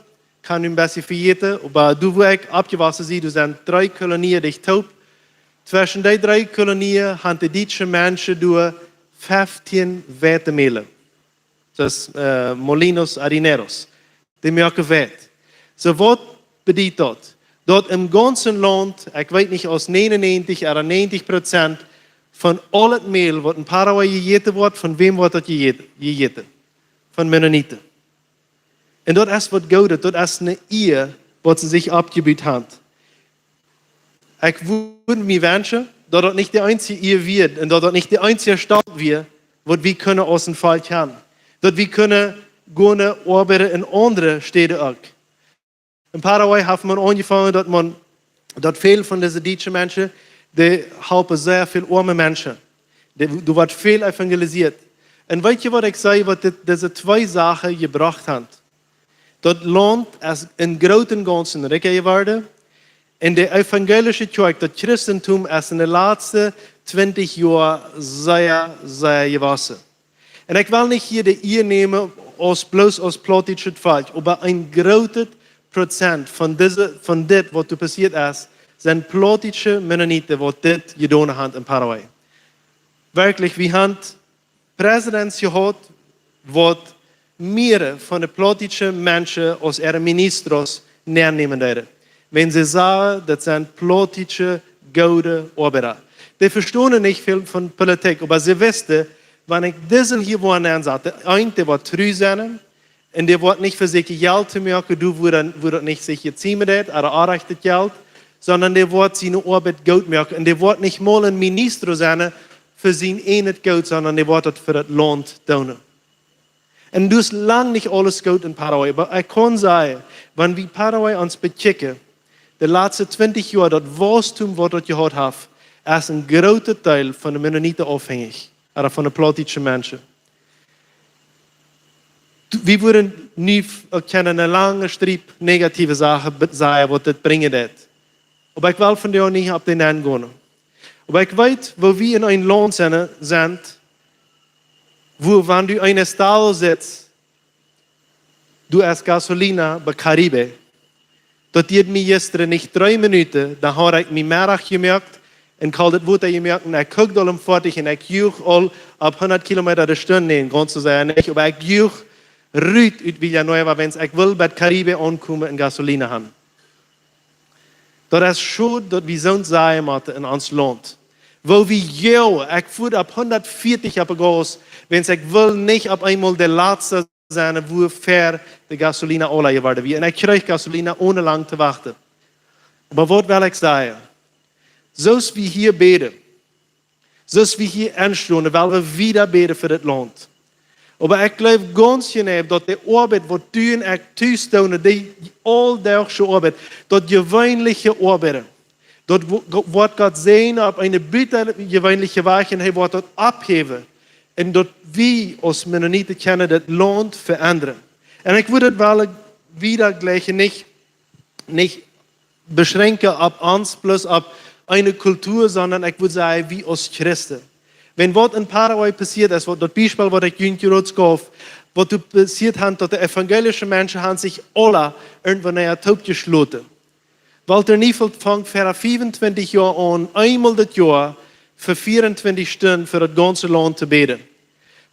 kaun nu een bät vejäten, oba doa wua ekj oppjewossen sie, doa sent dree Kolonien dicht toop. Tweschen dee dree Kolonien han de dietsche Menschen doa feftieen Weitemälen. Daut es, äh, molinos harineros. Dee moaken Weit. Soo, waut bediet daut? Daut em gaunzen Launt, ekj weet nich, aus negenundnegentig ooda negentig Prozent von aul daut Mäl, waut en Paraguay jejäten woat, von wäm woat daut jejäten? Jejäten. Von Mennoniten. Un daut es waut Goodet, daut es eene Ea, waut see sikj oppjebut han. Ekj wudd mie wenschen, daut daut nich de eensje Ea wia un daut daut nich de eensje Staut wia, waut wie kunnen aus een Volkj han. Daut wie kunnen gonen oabeiden en aundre Städen uk. En Paraguay haft maun aunjefongen, daut maun, daut väl von dise dietsche Menschen, dee halpen sea väl oame Menschen. Dee, doa woat väl evangelisiert. Un weetst waut ekj säd, waut dit, dise twee Sachen jebrocht han? Daut Launt es em grooten Gaunzen rikja jeworden. Un de evangelische Kjoakj, daut Christentum, es en de latste twintich Joa sea, sea jewossen. Un ekj well nich hia de Ea nämen aus bloos aus plautdietschet Volkj, oba een grootet Prozent von dise, von dit, waut doa passieet es, sent plautdietsche Mennoniten, waut dit jedonen han en Paraguay. Werkjlich, wie han Presidenten jehaut, waut mea von de plautdietsche Menschen aus äare ministros nennämen deeden. Wan see sagen, daut sent plautdietsche goode Oabeida. Dee vestonen nich väl von Politik, oba see wisten, wan ekj disen hia wua nennsat, de eent, dee woat tru sennen, un dee woat nich vesieekjen Jelt to moaken, doa wua daut, wua daut nich sikj jeziemen deit, ooda orrajchtet Jelt, sonda dee woat siene Oabeit goot moaken. Un dee woat nich mol een ministro sennen fa sien eejnet Goot, sonda dee woat daut fa daut Launt doonen. Un daut es lang nich aules goot en Paraguay, oba ekj kaun sajen, wan wie Paraguay ons bekjikjen, de latste twintich Joa, daut Waustum, waut daut jehaut haft, es een grootet Deel von de Mennoniten aufhenjich, ooda von de plautdietsche Menschen. Wie wudden nu f-, uk kjennen eene lange Striep negative Sachen be-, sajen, waut dit brinjen deit. Oba ekj well vondoag nich opp dän nengonen. Oba ekj weet, wua wie en een Launt sent, sent, wua, wan du en een Stauw sitst, du hast Gasolina bie Caribe. Daut dieed mie jistren nich dree Minuten, dan haud ekj mie Meddach jemoakt un kauldet Wota jemoakt un ekj kukjt aul em Foatich un ekj juach aul opp hundat Kilometa de Stund, nä, gaunz soo sea nich, oba ekj juach rut ut Villanueva, wiels ekj wull bie Caribe aunkomen un Gasolina han. Daut es schod, daut wie soont sajen motten en ons Launt. Wua wie, jo, ekj fuat opp hundat vieetich opp de Gas, wiels ekj wull nich opp eemol de latste sennen, wua ver de Gasolina aula jeworden wia. Un ekj kjrieech Gasolina onen lang to wachten. Oba waut well ekj sajen? Soo aus wie hia bäden, soo aus wie hia enstonen, well wie wieda bäden fa dit Launt. Oba ekj jleew gaunz jeneiw, daut de Oabeit, waut du un ekj tus doonen, dee auldachsche Oabeit, daut jeweenelje Oabeiden, daut wo-, Go-, woat Gott säajnen opp eene butajeweenelje Wies un hee woat daut opphäwen. Un daut wie aus Mennoniten kjennen daut Launt veendren. Un ekj wudd daut well wieda jlikj nich, nich beschränkjen opp ons, bloos opp eene Kultua, sonda ekj wudd sajen, wie aus Christen. Wan waut en Paraguay passieet es, waut daut Biespel, waut ekj junt jrod jeef, waut doa passieet haft, daut de evangelische Menschen han sikj aula irjentwanea toopjeschloten. Walter Neufeld funk ver fiefuntwintich Joa aun, eemol daut Joa, fa vieruntwintich Stunden fa daut gaunze Launt to bäden.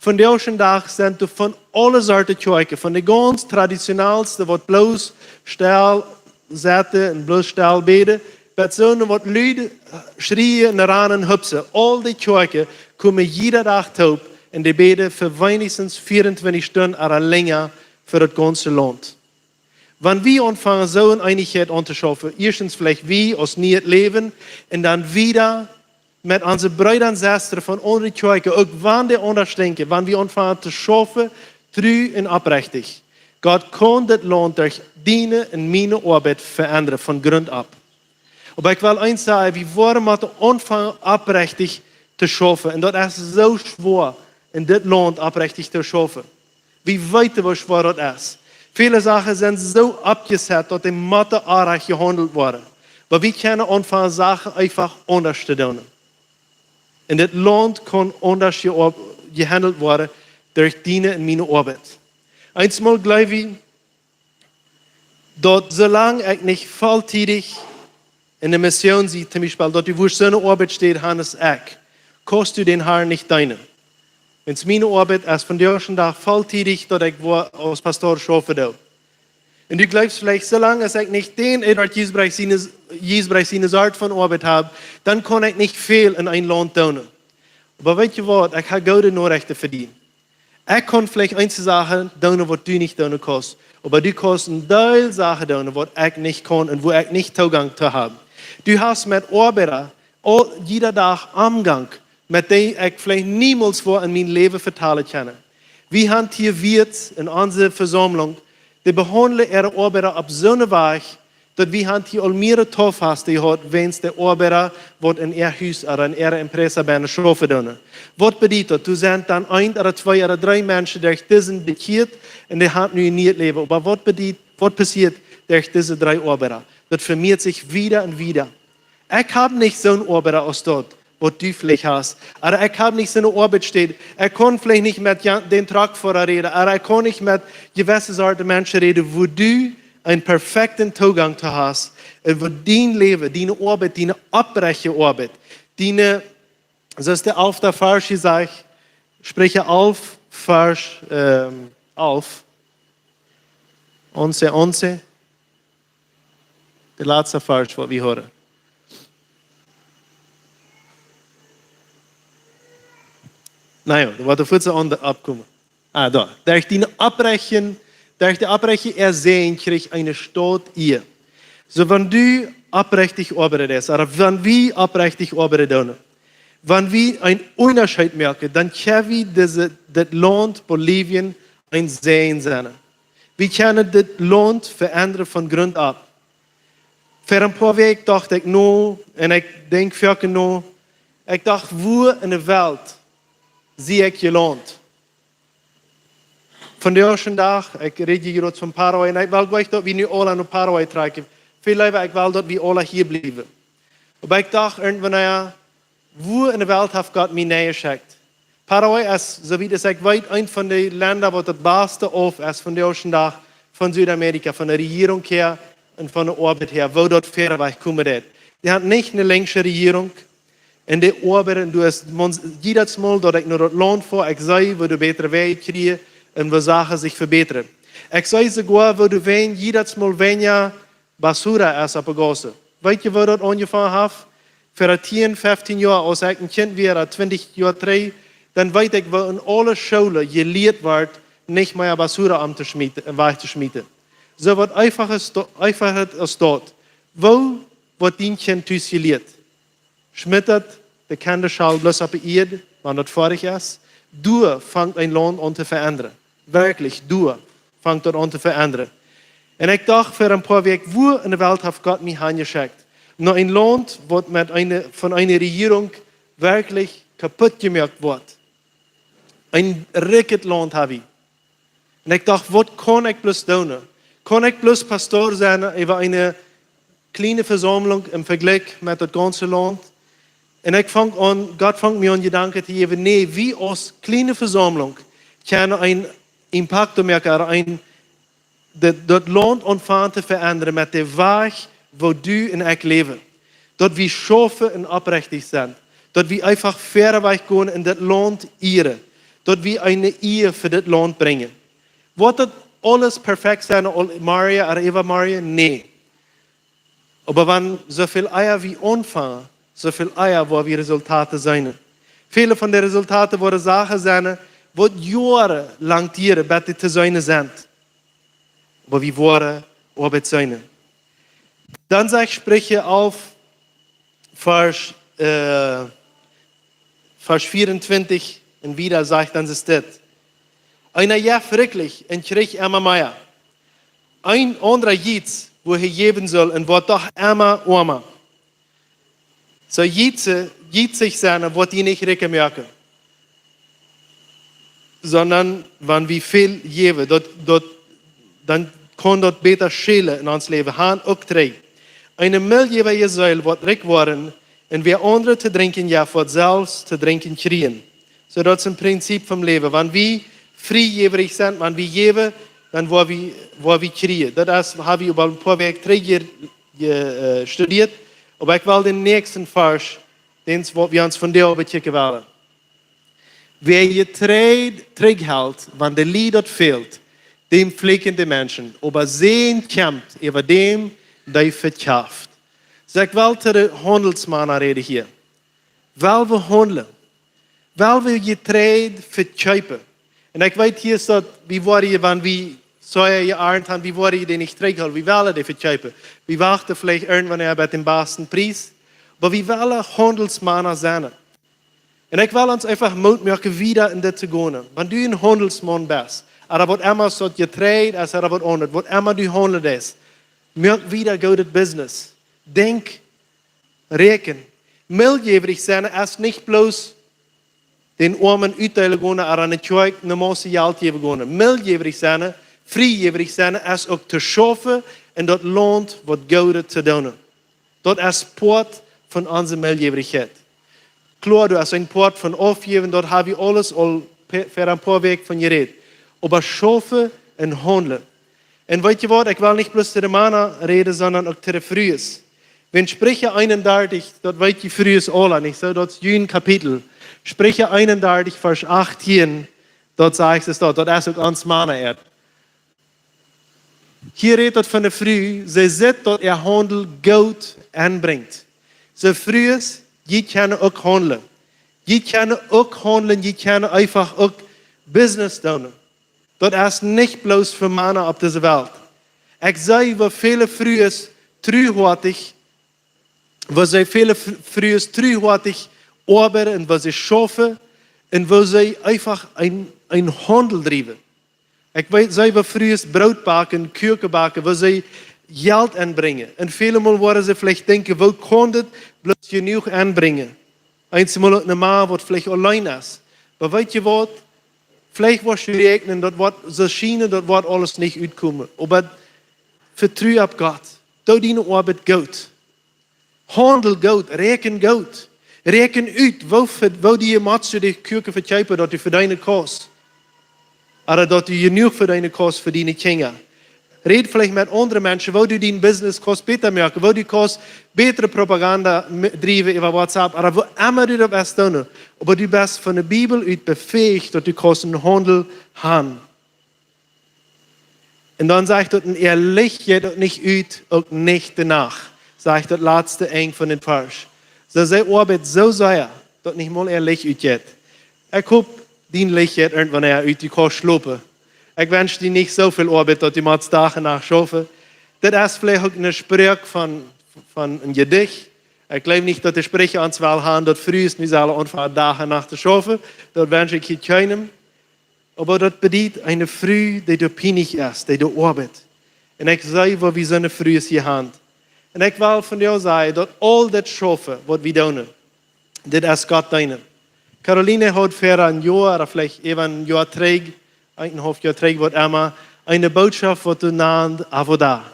Vondoag dän Dach sent doa von aule Sorten Kjoakjen, von de gaunz traditionellste, waut bloos stell sitten un bloos stell bäden, bat soone, waut lud schrieen un rannen, hupsen. Aul dee Kjoakjen komen jieda Dach toop un dee bäden fa weinichstens vieruntwintich Stunden ooda lenja fa daut gaunze Launt. Wan wie aunfangen, soo eene Eenichkjeit auntoschaufen, ieeschtens veleicht wie aus Nieet Läwen un dan wieda met onse Breeda un Sestren von aundre Kjoakjen, uk wan dee aundasch denkjen, wan wie aunfangen to schaufen, tru un oprechtich, Gott kaun dit Launt derch diene un miene Oabeit veendren von Grunt opp. Oba ekj well eent sajen, wie woaren motten aunfangen oprechtich to schaufen. Un daut es soo schwoa, en dit Launt oprechtich to schaufen. Wie weeten, woo schwoa daut es. Väle Sachen sent soo oppjesat, daut dee motten oajch jehaundelt woaren. Oba wie kjennen aunfangen, Sachen eefach aundasch to doonen. Un dit Launt kaun aundasch jeoab-, jehaundelt woaren derch diene un miene Oabeit. Eensmol jleew wie, daut soo lang ekj nich volltiedich enne Mission sie, toom Biespel, daut du wurscht soone Oabeitstäd han aus ekj, kaust du dän Harn nich deenen. Wiels miene Oabeit es vondoag dän Dach volltiedich, daut ekj wua aus Pastor schaufen doo. Un du jleefst veleicht, soo lang aus ekj nich dän Edward Giesbrecht siene, Giesbrecht siene Sort von Oabeit hab, dan kaun ekj nich väl en een Launt doonen. Oba weetst du waut, ekj hab goode Norechten fa die. Ekj kaun veleicht eenje Sachen doonen, waut du nich doonen kaust. Oba du kaust een Deel Sachen doonen, waut ekj nich kaun un wua ekj nich Toogank to hab. Du hast met Oabeida aul jieda Dach Omgank, met dee ekj veleicht niemols woa en mien Läwen vetalen kjennen. Wie han hia Wieet en onse Vesaumlunk, dee behaundlen äare Oabeida opp soone Wies, daut wie han hia aul mearere Taufasten jehaut, wäajens de Oabeida, waut en äa Hus ooda en äare Empresa bennen schaufen doonen. Waut bediet daut? Doa sent dan een ooda twee ooda dree Menschen derch disen bekjieet un dee han nu een nieet Läwen. Oba waut bediet, waut passieet derch dise dree Oabeida? Daut vemieet sikj wieda un wieda. Ekj hab nich soone Oabeida aus daut, waut du veleicht hast. Ooda ekj hab nich soone Oabeitstäd. Ekj kaun veleicht nich met ja-, dän Truckfoara räden. Ooda ekj kaun nich met jewesse Sort Menschen räden, wua du een perfekten Toogank to hast. Un wua dien Läwen, diene Oabeit, diene oprechte Oabeit, diene, soo aus de alfta Varsch sajcht, Spricha alf, Varsch, ähm, alf. Onse, onse. De latste Varsch, waut wie hieren. Na jo, doa woat de Futze aun de oppkomen. Ah, doa. Derch diene oprechte, derch de oprechte äa Säajen kjrieech eene Staut Iea. Soo, wan du oprechtich oabeiden deist, ooda wan wie oprechtich oabeiden doonen, wan wie een Unjascheet moaken, dan kjenn wie dise, dit Launt Bolivien een Säajen sennen. Wie kjennen dit Launt veendren von Grunt opp. Ver een poa Wäakj docht ekj no, un ekj denkj foaken no, ekj docht, wua enne Welt sie ekj jelaunt? Vondoag dän Dach, ekj räd hia jrod von Paraguay, un ekj well nich, daut wie nu aula no Paraguay trakjen. Väl leewa, ekj well, daut wie aula hia bliewen. Oba ekj docht irjentwanea, wua enne Welt haft Gott mie nenjeschekjt? Paraguay es, soo wiet aus ekj weet, eent von de Lenda, waut daut baste auf es vondoag dän Dach von Südamerika, von de Rejierunk häa un von de Oabeit häa, woo daut wieda wajch komen deit. Dee han nich eene lenksche Rejierunk, un dee oabeiden, un du hast, jiedet Mol, daut ekj no daut Launt foa, ekj see, woo dee bätre Wäaj kjrieen un woo Sachen sikj vebätren. Ekj see soogoa, woo dee wan, jiedet Mol weinja basura es oppe Gaussen. Weetst du, woo daut aunjefongen haft? Ver tieen, feftieen Joa, aus ekj een Kjint wia, ooda twintich Joa trigj, dan weet ekj, woo en aule Schoolen jelieet woat, nich mea basura omtoschmieten un wajchtoschmieten. Soo waut eefach es do-, eefach es daut. Woo woat dien Kjint tus jelieet? Schmiet daut de Kjendaschal bloos oppe Ieed, wan daut foadich es? Doa fangt een Launt aun to veendren. Werkjlich, doa fangt daut aun to veendren. Un ekj docht ver een poa Wäakj, wua enne Welt haft Gott mie hanjeschekjt? No een Launt, waut met eene, von eene Rejierunk werkjlich kaput jemoakt woat. Een rikjet Launt hab wie. Un ekj docht, waut kaun ekj bloos doonen? Kaun ekj bloos Pastor sennen äwa eene kjliene Vesaumlunk em Vejlikj met daut gaunze Launt? Un ekj funk aun, Gott funk mie aun Jedanken to jäwen, nä, wie aus kjliene Vesaumlunk kjennen een Impakt moaken, ooda een, daut, daut Launt aunfangen to veendren met de Wajch, woo du un ekj läwen. Daut wie schaufen un oprechtich sent. Daut wie eefach wieda wajch gonen un daut Launt ieren. Daut wie eene Iea fa daut Launt brinjen. Woat daut aules perfekt sennen, aul morjen ooda äwamorjen? Nä. Oba wan soo väl ea wie aunfangen, soo väl ea woa wie Resultaten seenen. Väle von de Resultaten woaren Sachen sennen, waut Joaren lang dieren, bat dee to seenen sent. Oba wie woaren Oabeit seenen. Dan sajcht Spricha alf, Varsch, äh, Varsch vieauntwintich un wieda sajcht dan es dit: Eena jeft rikjlich un kjricht emma mea. Een aundra jizt, wua hee jäwen sull, un woat doch emma oama. Soo jietsich, jietsich sennen, woat die nich rikj moaken. Sonda wan wie väl jäwen, daut, daut, dan kaun daut bäta schälen en ons Läwen. Hia uk trigj. Eene milljäwje Seel woat rikj woaren, un wäa aundre to drinkjen jeft, woat selfst to drinkjen kjrieen. Soo, daut es een Prinzip vom Läwen. Wan wie friejäwrich sent, wan wie jäwen, dan woa wie, woa wie kjrieen. Daut es, ha wie äwa een poa Wäakj trigj je, je, äh, studieet. Oba ekj well dän näakjsten Varsch, dän waut wie ons vondoag bekjikjen wellen. Wäa Jetreid trigjhelt, wan de Lied daut fält, däm flieekjen de Menschen, oba Säajen kjemt äwa däm, dee vekjeeft. Soo, ekj well to de Haundelsmana räden hia. Well wie haundlen? Well wie Jetreid vekjeepen? Un ekj weet, hia es daut, wie woaren, wan wie Soja jearnt haben, wie woaren dee nich trigjhoolen, wie wellen dee vekjeepen. Wie wachten veleicht irjentwanea bie dän basten Pries, oba wie wellen Haundelsmana sennen. Un ekj well ons eefach Moot moaken, wieda en dit to gonen. Wan du een Haundelsmaun best, ooda waut emma, soo Jetreid es, ooda waut aundret, waut emma du haundlen deist, moak wieda goodet Business. Denkj, räakjen. Milljäwrich sennen es nich bloos dän Oamen utdeelen gonen, ooda aun de Kjoakj ne Mausse Jelt jäwen gonen. Milljäwrich sennen, friejäwrich sennen, es uk to schaufen un daut Launt waut Goodet to doonen. Daut es Poat von onse Milljäwrichkjeit. Kloa, daut es een Poat von aufjäwen, daut ha wie aules aul pe-, ver een poa Wäakj von jerät. Oba schaufen un haundlen. Un weet jie waut, ekj well nich bloos to de Mana räden, sonda uk to de Frues. Wan Spricha eenendartich, daut weet jie Frues aula, nich soo? Daut es jun Kapitel. Spricha eenendartich, Varsch achtieen, daut sajcht et daut, daut es uk ons Mana äa. Hia rät daut von de Fru, see sitt, daut äa Haundel Goot enbrinjt. Soo Frues, jie kjennen uk haundlen. Jie kjennen uk haundlen, jie kjennen eefach uk Business doonen. Daut es nich bloos fa Mana opp dise Welt. Ekj see, woo väle Frues truhoatich, woo see väle Fr-, Frues truhoatich oabeiden un woo see schaufen un woo see eefach een, een Haundel driewen. Ekj weet, see, woo Frues Broot backen, Kuaken backen, woo see Jelt enbrinjen. Un väle Mol woaren see veleicht denkjen, woo kaun dit bloos jenuach enbrinjen? Eenjemol uk ne Mana, waut veleicht auleen es. Oba weet jie waut? Veleicht woascht du räakjnen, daut woat soo schienen, daut woat aules nich utkomen. Oba vetru opp Gott. Doo diene Oabeit goot. Haundel goot, räakjen goot. Räakjen ut, woo ve-, woo dee motst du de Kuaken vekjeepen, daut du vedeenen kaust. Ooda daut du jenuach vedeenen kaust fa diene Kjinja. Räd veleicht met aundre Menschen, woo du dien Business kaust bäta moaken, woo du kaust bätre Propaganda me-, driewen äwa WhatsApp, ooda woo emma du daut best doonen. Oba du best von de Bibel ut befähigt, daut du kaust een Haundel haben. Un dan sajcht daut, un äa Licht jeit uk nich ut, uk nich de Nacht, sajcht daut latste Enj von dän Varsch. Soo see oabeit soo sea, daut nich mol äa Licht utjeit. Ekj hop, dien Licht jeit irjentwanea ut, du kaust schlopen. Ekj wensch die nich soo väl Oabeit, daut du motst Dach un Nacht schaufen. Dit es veleicht uk ne Sproak von, von een Jedicht. Ekj jleew nich, daut de Spricha ons well haben, daut Frues nu sellen aunfangen Dach un Nacht to schaufen. Daut wensch ekj hia kjeenem. Oba daut bediet eene Fru, dee doa pienich es, dee doa oabeit. Un ekj see, woo wie soone Frues hia haben. Un ekj well von die sajen, daut aul daut Schaufen, waut wie doonen, dit es Gott deenen. Caroline haud ver een Joa, ooda veleicht äwa een Joa trigj, eenenhaulf Joa trigj, waut emma, eene Bootschoft, waut see nand Avoda.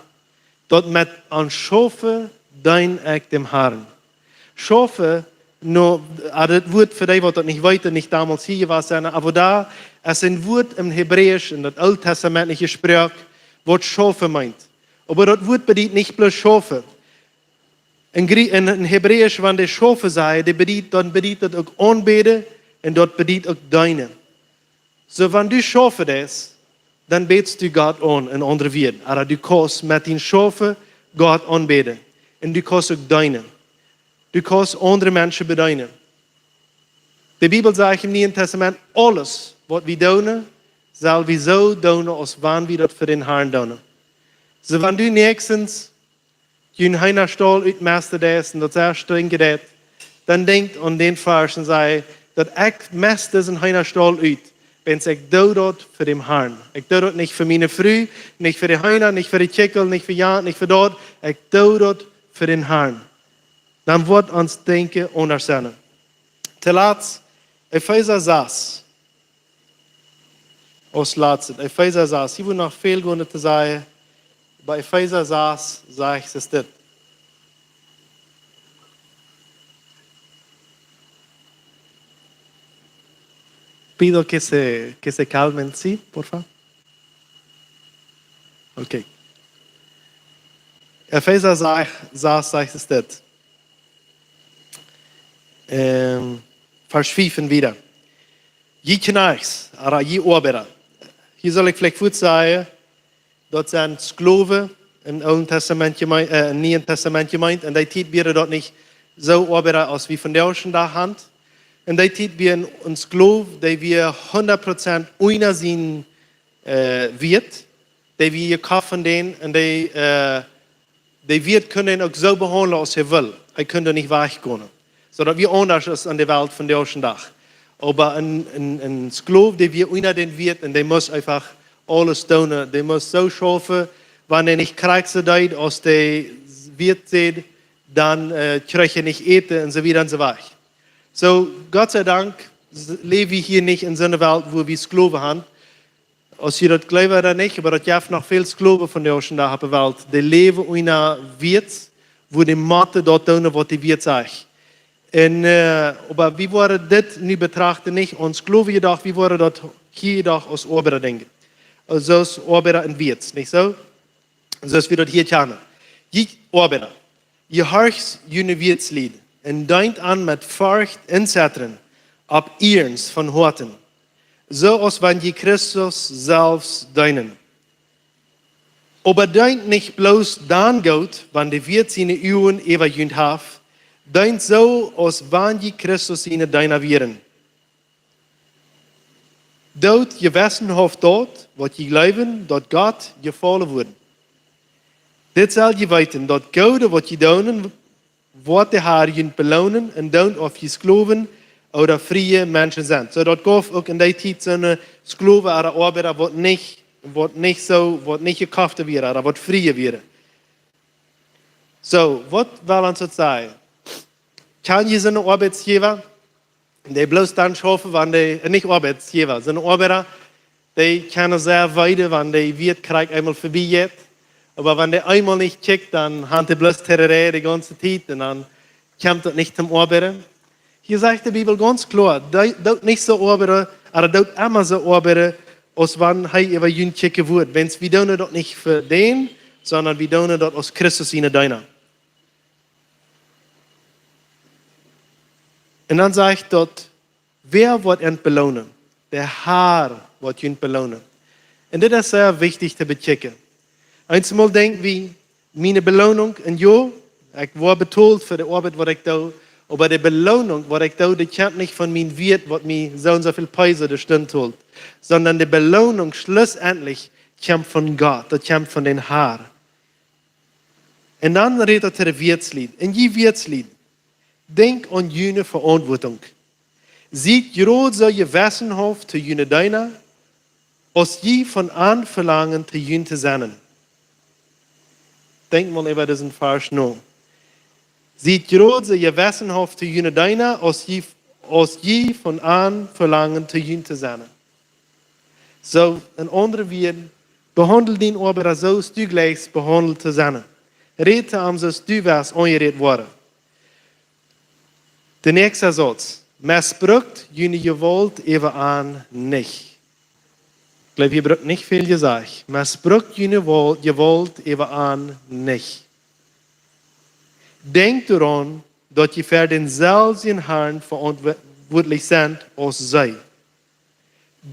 Daut met ons Schaufen deen ekj däm Harn. Schaufen, nu, ah, daut Wuat fa dee, waut daut nich weeten, nich donmols hia jewast sent, Avoda es een Wuat em Hebräischen, en daut ooltestamentliche Sproak, waut schaufen meent. Oba daut Wuat bediet nich bloos schaufen. En Grie-, en, en Hebräisch, wan dee schaufen sajen, dee bediet, dan bediet daut uk aunbäden un daut bediet uk deenen. Soo, wan du schaufen deist, dan bätst du Gott aun, en aundre Wieed. Ooda du kaust met dien Schaufen Gott aunbäden. Un du kaust uk deenen. Du kaust aundre Menschen bedeenen. De Bibel sajcht em Nieen Testament, aules, waut wie doonen, sell wie soo doonen, aus wan wie daut fa dän Harn doonen. Soo, wan du näakjstens dien Heenastaul utmesten deist un daut sea strinken deit, dan denkj aun dän Varsch un saj, daut ekj mest disen Heenastaul ut, wiels ekj doo daut fa däm Harn. Ekj doo daut nich fa miene Fru, nich fa de Heena, nich fa de Kjikjel, nich fa Jant, nich fa daut. Ekj doo daut fa dän Harn. Dan woat ons Denkjen aundasch sennen. Toolatst, Efeesa sas. aus latstet. Efeesa sas. Hia woat noch väl gonen to sajen. Bie Efeesa sas sajcht et dit. Pido que se, que se calmen, sí, por favor. Ok. Efeesa sas, sas sajcht et dit. Ähm, Varsch fief un wieda. Jie Kjnajchts, ooda jie Oabeida. Hia saul ekj veleicht fuaz sajen, daut sent Sklowen em Oolen Tastament jemeent, äh, em Nieen Tastament jemeent. Enne Tiet wieren daut nich soo Oabeida aus wie vondoag dän Dach haben. Enne Tiet wia een Sklow, dee wia hundat Prozent unja sienen, äh, Wieet, dee wia jekoft von dän, un dee, äh, dee Wieet kunn dän uk soo behaundlen aus hee wull. Hee kunn doa nich wajchgonen. Soo daut wia aundasch aus aun de Welt vondoag dän Dach. Oba een, een, een Sklow, dee wia unja dän Wieet un dee must eefach aules doonen. Dee must soo schaufen, wan hee nich krakjt soo deed aus de Wieet säd, dan, äh, kjrieech hee nich Äten un soo wieda un soo wajch. Soo, Gott sei Dank, s-, läw wie hia nich en soone Welt, wua wie Sklowen haben. Aus jie daut jleewen ooda nich, oba daut jeft noch väl Sklowen vondoag dän Dach opp de Welt. Dee läwen unja Wieet, wua dee motten daut doonen, waut de Wieet sajcht. Un, äh, oba wie woaren dit nu betrachten, nich aus Sklowen jedocht, wie woaren daut hia jedocht aus Oabeida denkjen. Aulsoo aus Oabeida un Wieet, nich soo? Soo aus wie daut hia kjanen. Jie Oabeida, jehorcht june Wieetslied un deent an met Forcht un Zetren, opp Iernst von Hoaten, soo aus wan jie Christus selfst deenen. Oba deent nich bloos dan goot, wan de Wieet siene Uagen äwa junt haft, deent soo aus wan jie Christus siene Deena wieren. Doot jewessenhauft daut, waut jie jleewen, daut Gott jefaulen wudd. Dit sell jie weeten, daut Goode, waut jie doonen, woat de Har junt beloonen, un dan auf jie Sklowen ooda frie Menschen sent. Soo daut jeef uk enne Tiet soone Sklowen ooda Oabeida, waut nich, waut nich soo, waut nich jekoft wieren, ooda waut frie wieren. Soo, waut well ons daut sajen? Kjan jie soone Oabeitjäwa, dee bloos dan schaufen, wan dee, äh, nich Oabeitjäwa, soone Oabeida, dee kjennen sea weeten, wan de Wieet krakjt eemol verbie jeit. Oba wan dee eemol nich kjikjt, dan haben dee bloos Terroree de gaunze Tiet un dan kjemt daut nich toom Oabeiden. Hia sajcht de Bibel gaunz kloa, dee, doot nich soo oabeiden, ooda doot emma soo oabeiden, aus wan hee äwa junt kjikjen wudd. Wiels wie doonen daut nich fa dän, sonda wie doonen daut aus Christus siene Deena. Un dan sajcht daut, wäa woat junt beloonen? De Har woat junt beloonen. Un dit es sea wichtich to bekjikjen. Eemol denkj wie, miene Beloonunk, un jo, ekj woa betolt fa de Oabeit, waut ekj doo, oba de Beloonunk, waut ekj doo, dee kjemt nich von mien Wieet, waut mie soo un soo väl Pesos de Stund tolt, sonda de Beloonunk schlussendlich kjemt von Gott, daut kjemt von dän Har. Un dan rät hee to de Wieetslied. Un jie Wieetslied, denkjt aun june Veauntwuatunk. Siet jrod soo jewessenhauft to june Deena, aus jie von an velangen to junt to sennen. Denkjt mol äwa disen Varsch no. Siet jrod soo jewessenhauft to june Deena, aus jie, aus jie von an velangen to junt to sennen. Soo, en aundre Wieed, behaundel dien Oabeida soo aus du jleichst behaundelt to sennen. Räd to am soo aus du west aunjerät woaren. De näakjste Sauz. Mesbrukt june Jewault äwa an nich. Ekj jleew, hia brukt nich väl jesajcht. Mesbrukt june Wol-, Jewault äwa an nich. Denkjt doaraun, daut jie ver dänselwjen Harn veauntwuatlich sent aus see.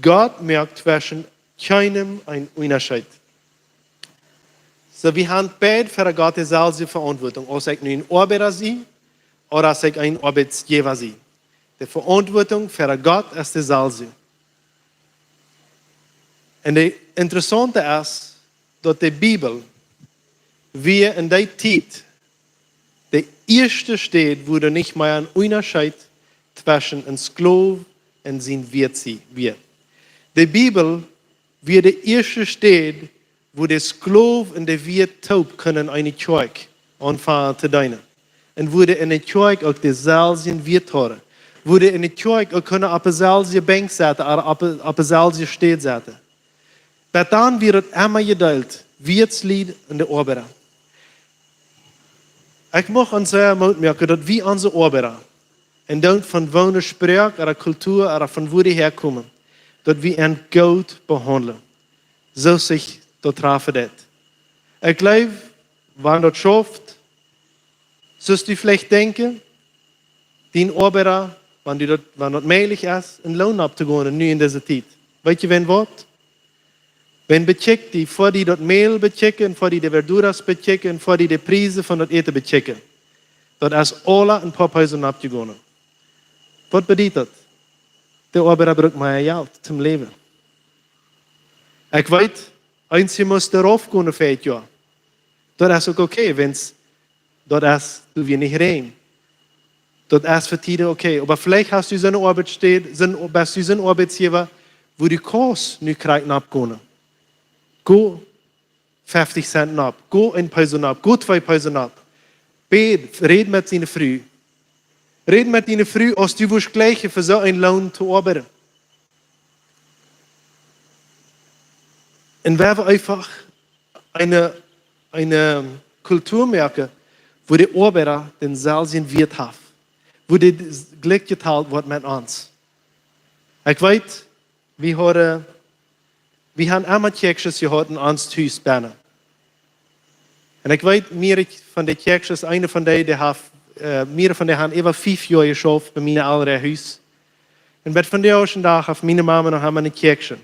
Gott moakt tweschen kjeenem een Unjascheet. Soo, wie haben beid ver Gott deeselwje Veauntwuatunk, aus ekj nu een Oabeida sie, ooda aus ekj een Oabeitjäwa sie. De Veauntwuatunk ver Gott es deeselwje. Un de interessaunte es, daut de Bibel wia en dee Tiet de ieeschte Städ, wua doa nich mea een Unjascheet tweschen een Sklow un sien Wieet sie-, wia. De Bibel wia de ieeschte Städ, wua de Sklow un de Wieet toop kunnen eene Kjoakj aunfangen to deenen. Un wua dee enne Kjoakj uk deeselwje Wieet hauden. Wua dee enne Kjoakj uk kunnen opp deeselwje Benkj setten, ooda opp, opp deeselwje Städ setten. Bat dan wia daut emma jedeelt, Wieetslied un de Oabeida. Ekj mucht ons sea Moot moaken, daut wie onse Oabeida, un dan von woone Sproak ooda Kultua ooda von wua dee häakomen, daut wie an goot behaundlen, soo aus sikj daut trafen deit. Ekj jleew, wan daut schauft, sust du veleicht denkjen, dien Oabeida, wan du daut, wan daut mäajlich es, een Loon auftogonen, nu en dise Tiet. Weetst du, wan waut? Wan bekjikjt die, fa die daut Mäl bekjikjen, fa die de verduras bekjikjen, fa die de Priesen von daut Äten bekjikjen, daut es aula een poa Pesos aufjegonen. Waut bediet daut? De Oabeida brukt mea Jelt toom läwen. Ekj weet, eenje musten raufgonen fa dit Joa. Daut es uk okay, wan daut es, du wie nich rein. Daut es fa Tieden okay. Oba veleicht hast du soone Oabeitsstäd, soon, best du soon Oabeitsjäwa, wua du kaust nu krakjt noppgonen. Go fefftich Cent nopp, go een Peso nopp, go twee Peso nopp. Bäd, räd met diene Fru. Räd met diene Fru, aus du wurscht jleichen fa soo een Loon to oabeiden. Un wie haben eefach eene, eene Kultua moaken, wua de Oabeida dän selwjen Wieet haft, wua dee jlikj jetalt woat met ons. Ekj weet, wie hauden, wie haben emma Kjäakjsches jehaut en ons Hus bennen. Un ekj weet, mea von de Kjäakjsches, eene von dee, dee haft, äh, mea von dee haben äwa fief Joa jeschauft bie miene Elren äa Hus. Un bat vondoag dän Dach haft miene Mama noch emma een Kjäakjsche.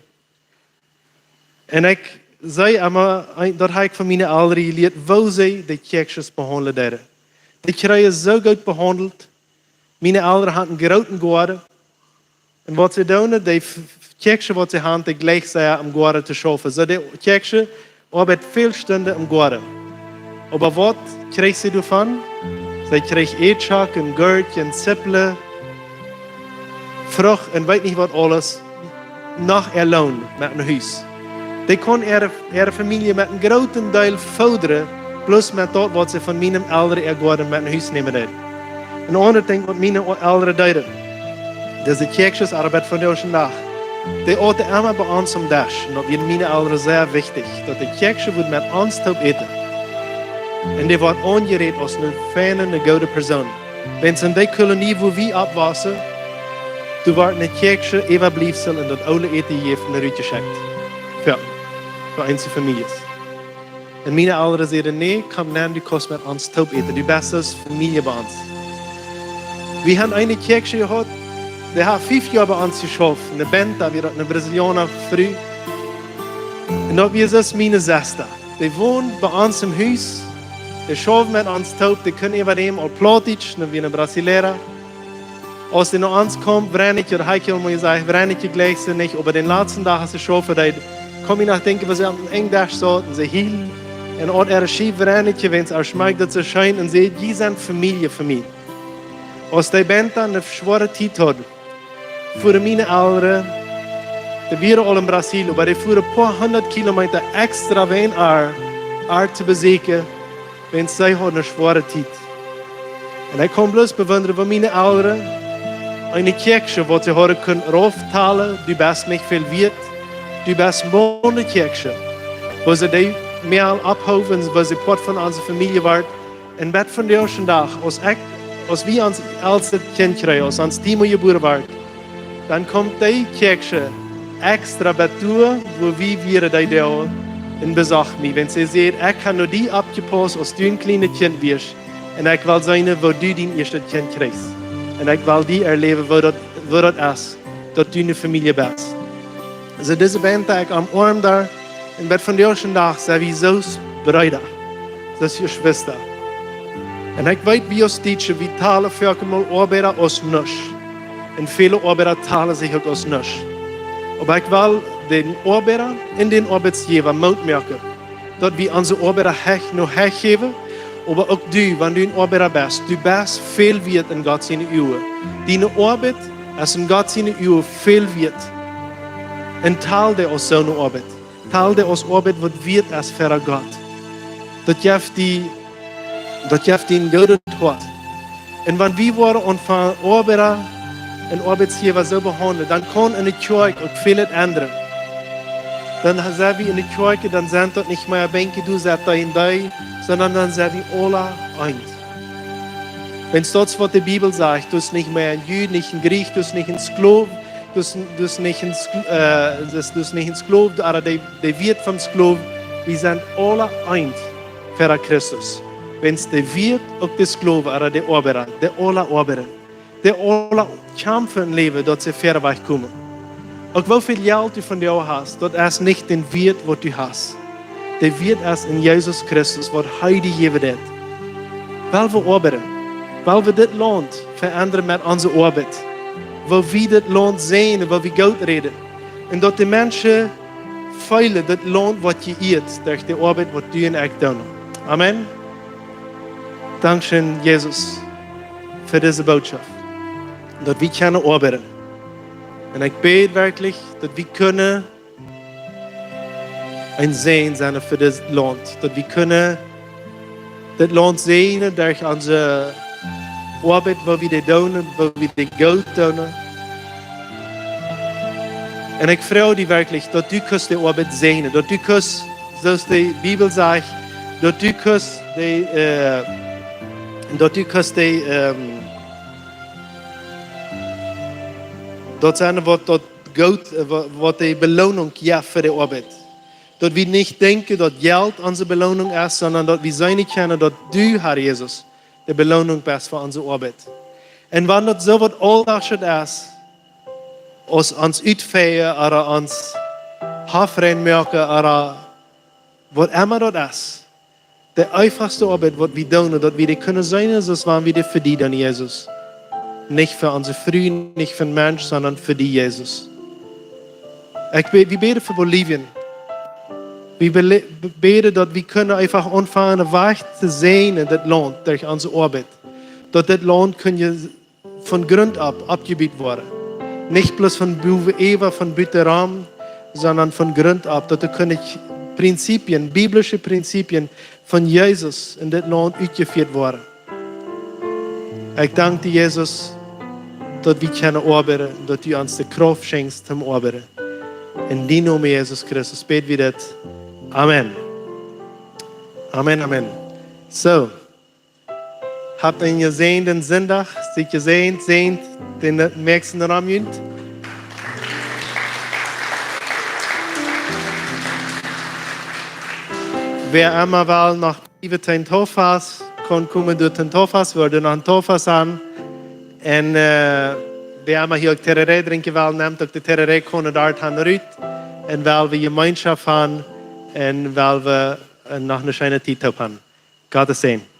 Un ekj säd emma, daut hab ekj von miene Elren jelieet, woo see de Kjäakjsches behaundlen deeden. Dee kjrieejen soo goot behaundelt. Miene Elren hauden een grooten Goaden. Un waut see doonen, dee F-, F-, Kjäakjsche waut see hauden, dee jlikjt sea em Goaden to schaufen. Soo dee Kjäakjsche oabeit väl Stunden em Goaden. Oba waut kjrieech see doavon? See kjrieech Ätschock un Gurkj un Zippel, Frucht un weet nich waut aules, no äa Loon met no Hus. Dee kunn äare, äare Famielje met een grooten Deel fodren, bloos met daut waut see von miene Elren äa Goaden met no Hus nämen deeden. Een aundret Dinkj waut miene O-, Elren deeden, dise Kjäakjsches, oabeit vondoag dän Dach, dee auten emma bie ons aum Desch. Un daut wia miene Elren sea wichtich, daut de Kjäakjsche wudd met ons toop äten. Un dee wort aunjerät aus eene feine, eene goode Persoon. Wan see en dee Kolonie, wua wie oppwussen, doa wort een Kjäakjsche Äwabliefsel un daut oole Äten jejäft un rutjeschekjt. Jo, fa eenje Famieljes. Un miene Elren säden: "Nä, komm, nenn, du kaust met ons toop äten. Du best aus Famielje bie ons." Wie haben eene Kjäakjsche jehaut, dee haft fief Joa bie ons jeschauft. Eene Benta, wia daut, eene Brasilianer Fru. Un daut wia soo aus miene Sesta. Dee wond bie ons em Hus. Dee schauft met ons toop. Dee kunn äwa däm aul Plautdietsch, daut wia eene Brasileira. Aus dee no ons kjeem, weinje, daut hab ekj aul mol jesajcht, weinje jlikjt see nich, oba dän latsten Dach, aus see schaufen deed, kunn ekj noch denkjen, woo see aum Enj Desch saut un see hield. Un aul äare Schiew weinje, wiels äa schmakjt daut soo scheen, un säd: "Jie sent Famielje fa mie." Aus dee Benta eene schwoare Tiet haud, fuaren miene Elren, dee wieren aul en Brasil, oba dee fuaren een poa hundat Kilometa extra, om äa, äa to besieekjen, wiels see haud eene schwoare Tiet. Un ekj kunn bloos bewundren, woo miene Elren eene Kjäakjsche, waut see hauden kunt rauftalen: "Du best nich väl wieet, du best mau eene Kjäakjsche." Woo see dee mea aul aufhoowen, woo see Poat von onse Famielje wort. Un bat vondoag dän Dach, aus ekj, aus wie ons eldstet Kjint kjrieejen, aus ons Timo jebuaren wort, dan kjemt dee Kjäakjsche extra bat doa, wua wie wieren dee Doag, un besocht mie. Wiels see säd: "Ekj hab no die oppjepaust, aus du een kjlienet Kjint wieescht, un ekj well seenen, woo du dien ieeschtet Kjint kjrieechst. Un ekj well die erläwen, woo daut, woo daut es, daut du eene Famielje best." Soo dise Benta, ekj omoarm äa, un bat vondoag dän Dach sent wie soo aus Breeda, soo aus Jeschwista. Un ekj weet, wie aus Dietsche, wie talen foaken mol Oabeida aus nuscht. Un väle Oabeida talen sikj uk aus nuscht. Oba ekj well dän Oabeida un dän Oabeitsjäwa Moot moaken, daut wie onse Oabeida hecht, no hecht jäwen, oba uk du, wan du een Oabeida best, du best väl wieet en Gott siene Uagen. Diene Oabeit es en Gott siene Uagen väl wieet. Un tal dee aus soone Oabeit. Tal dee aus Oabeit, waut wieet es fa Gott. Daut jeft die, daut jeft die een goodet Hoat. Un wan wie woaren aunfangen Oabeida un Oabeitsjäwa soo behaundlen, dan kaun en de Kjoakj uk väl endren. Dan sent wie enne Kjoakj, dan sent daut nich mea Benkj, du sitst doa un dee, sonda dan sent wie aula eent. Wan daut es waut de Bibel sajcht, du best nich mea een Jud, nich een Griech, du best nich een Sklow, du best, du best nich een Sk-, äh, du best, du best nich een Sklow, ooda de, de Wieet vom Sklow, wie sent aula eent ver Christus. Wan de Wieet uk de Sklow, ooda de Oabeida, de aula Oabeida, de aula kjamfen em Läwen, daut see wieda wajch komen. Uk woo väl Jelt du vondoag hast, daut es nich dän Wieet waut du hast. De Wieet es en Jesus Christus, waut hee die jäwen deed. Well wie oabeiden. Well wie dit Launt veendren met onse Oabeit. Well wie dit Launt seenen, well wie goot räden. Un daut de Menschen feelen, dit Launt woat jeieet derch de Oabeit waut du un ekj doonen. Amen. Dankscheen, Jesus, fa dise Botschaft. Daut wie kjennen oabeiden. Un ekj bäd werkjlich, daut wie kjennen een Säajen sennen fa dit Launt. Daut wie kjennen dit Launt säajnen derch onse Oabeit, woo wie dee doonen, woo wie dee goot doonen. Un ekj froag die werkjlich, daut du kaust dee Oabeit säajnen, daut du kaust, soo aus de Bibel sajcht, daut du kaust dee, äh, daut du kaust dee, ähm, daut sennen waut daut goot, äh, wa-, waut de Beloonunk jeft fa de Oabeit. Daut wie nich denkjen, daut Jelt onse Beloonunk es, sonda daut wie seenen kjennen, daut du, Herr Jesus, de Beloonunk best fa onse Oabeit. Un wan daut soo waut Auldachschet es, aus ons utfeien ooda ons Hoff rein moaken ooda waut emma daut es, de eefachste Oabeit waut wie doonen, daut wie dee kjennen seenen, soo aus wan wie dee fa die doonen, Jesus. Nich fa onse Fru, nich fa een Mensch, sonda fa die, Jesus. Ekj bä-, wie bäden fa Bolivien. Wie bele-, bäden daut wie kjennen eefach aunfangen, een Wajch to seenen en dit Launt derch onse Oabeit. Daut dit Launt kunn je von Grunt opp oppjebut woaren. Nich bloos von bowen äwa, von buten rom, sonda von Grunt opp, daut doa kjennen Prinzipien, biblische Prinzipien von Jesus en dit Launt utjefieet woaren. Ekj dank die, Jesus, daut wie kjennen oabeiden, daut du ons de Krauft schenkjst toom oabeiden. En dienen Nomen, Jesus Christus, bäd wie dit. Amen. Amen, amen. Soo. Habt eenen jesäajenden Sindach, siet jesäajent, säajent dän näakjsten rom junt. Wäa emma well noch bliewen toom Taufas, kaun komen derch toom Taufas, wie woaren noch een Taufas haben. Un, äh, wäa emma hia uk Tereré drinkjen well, nemt uk de Tereré, kaun doa han rut. Un well wie Jemeenschoft haben, un well wie, äh, noch eene scheene Tiet haben. Gottes Säajen.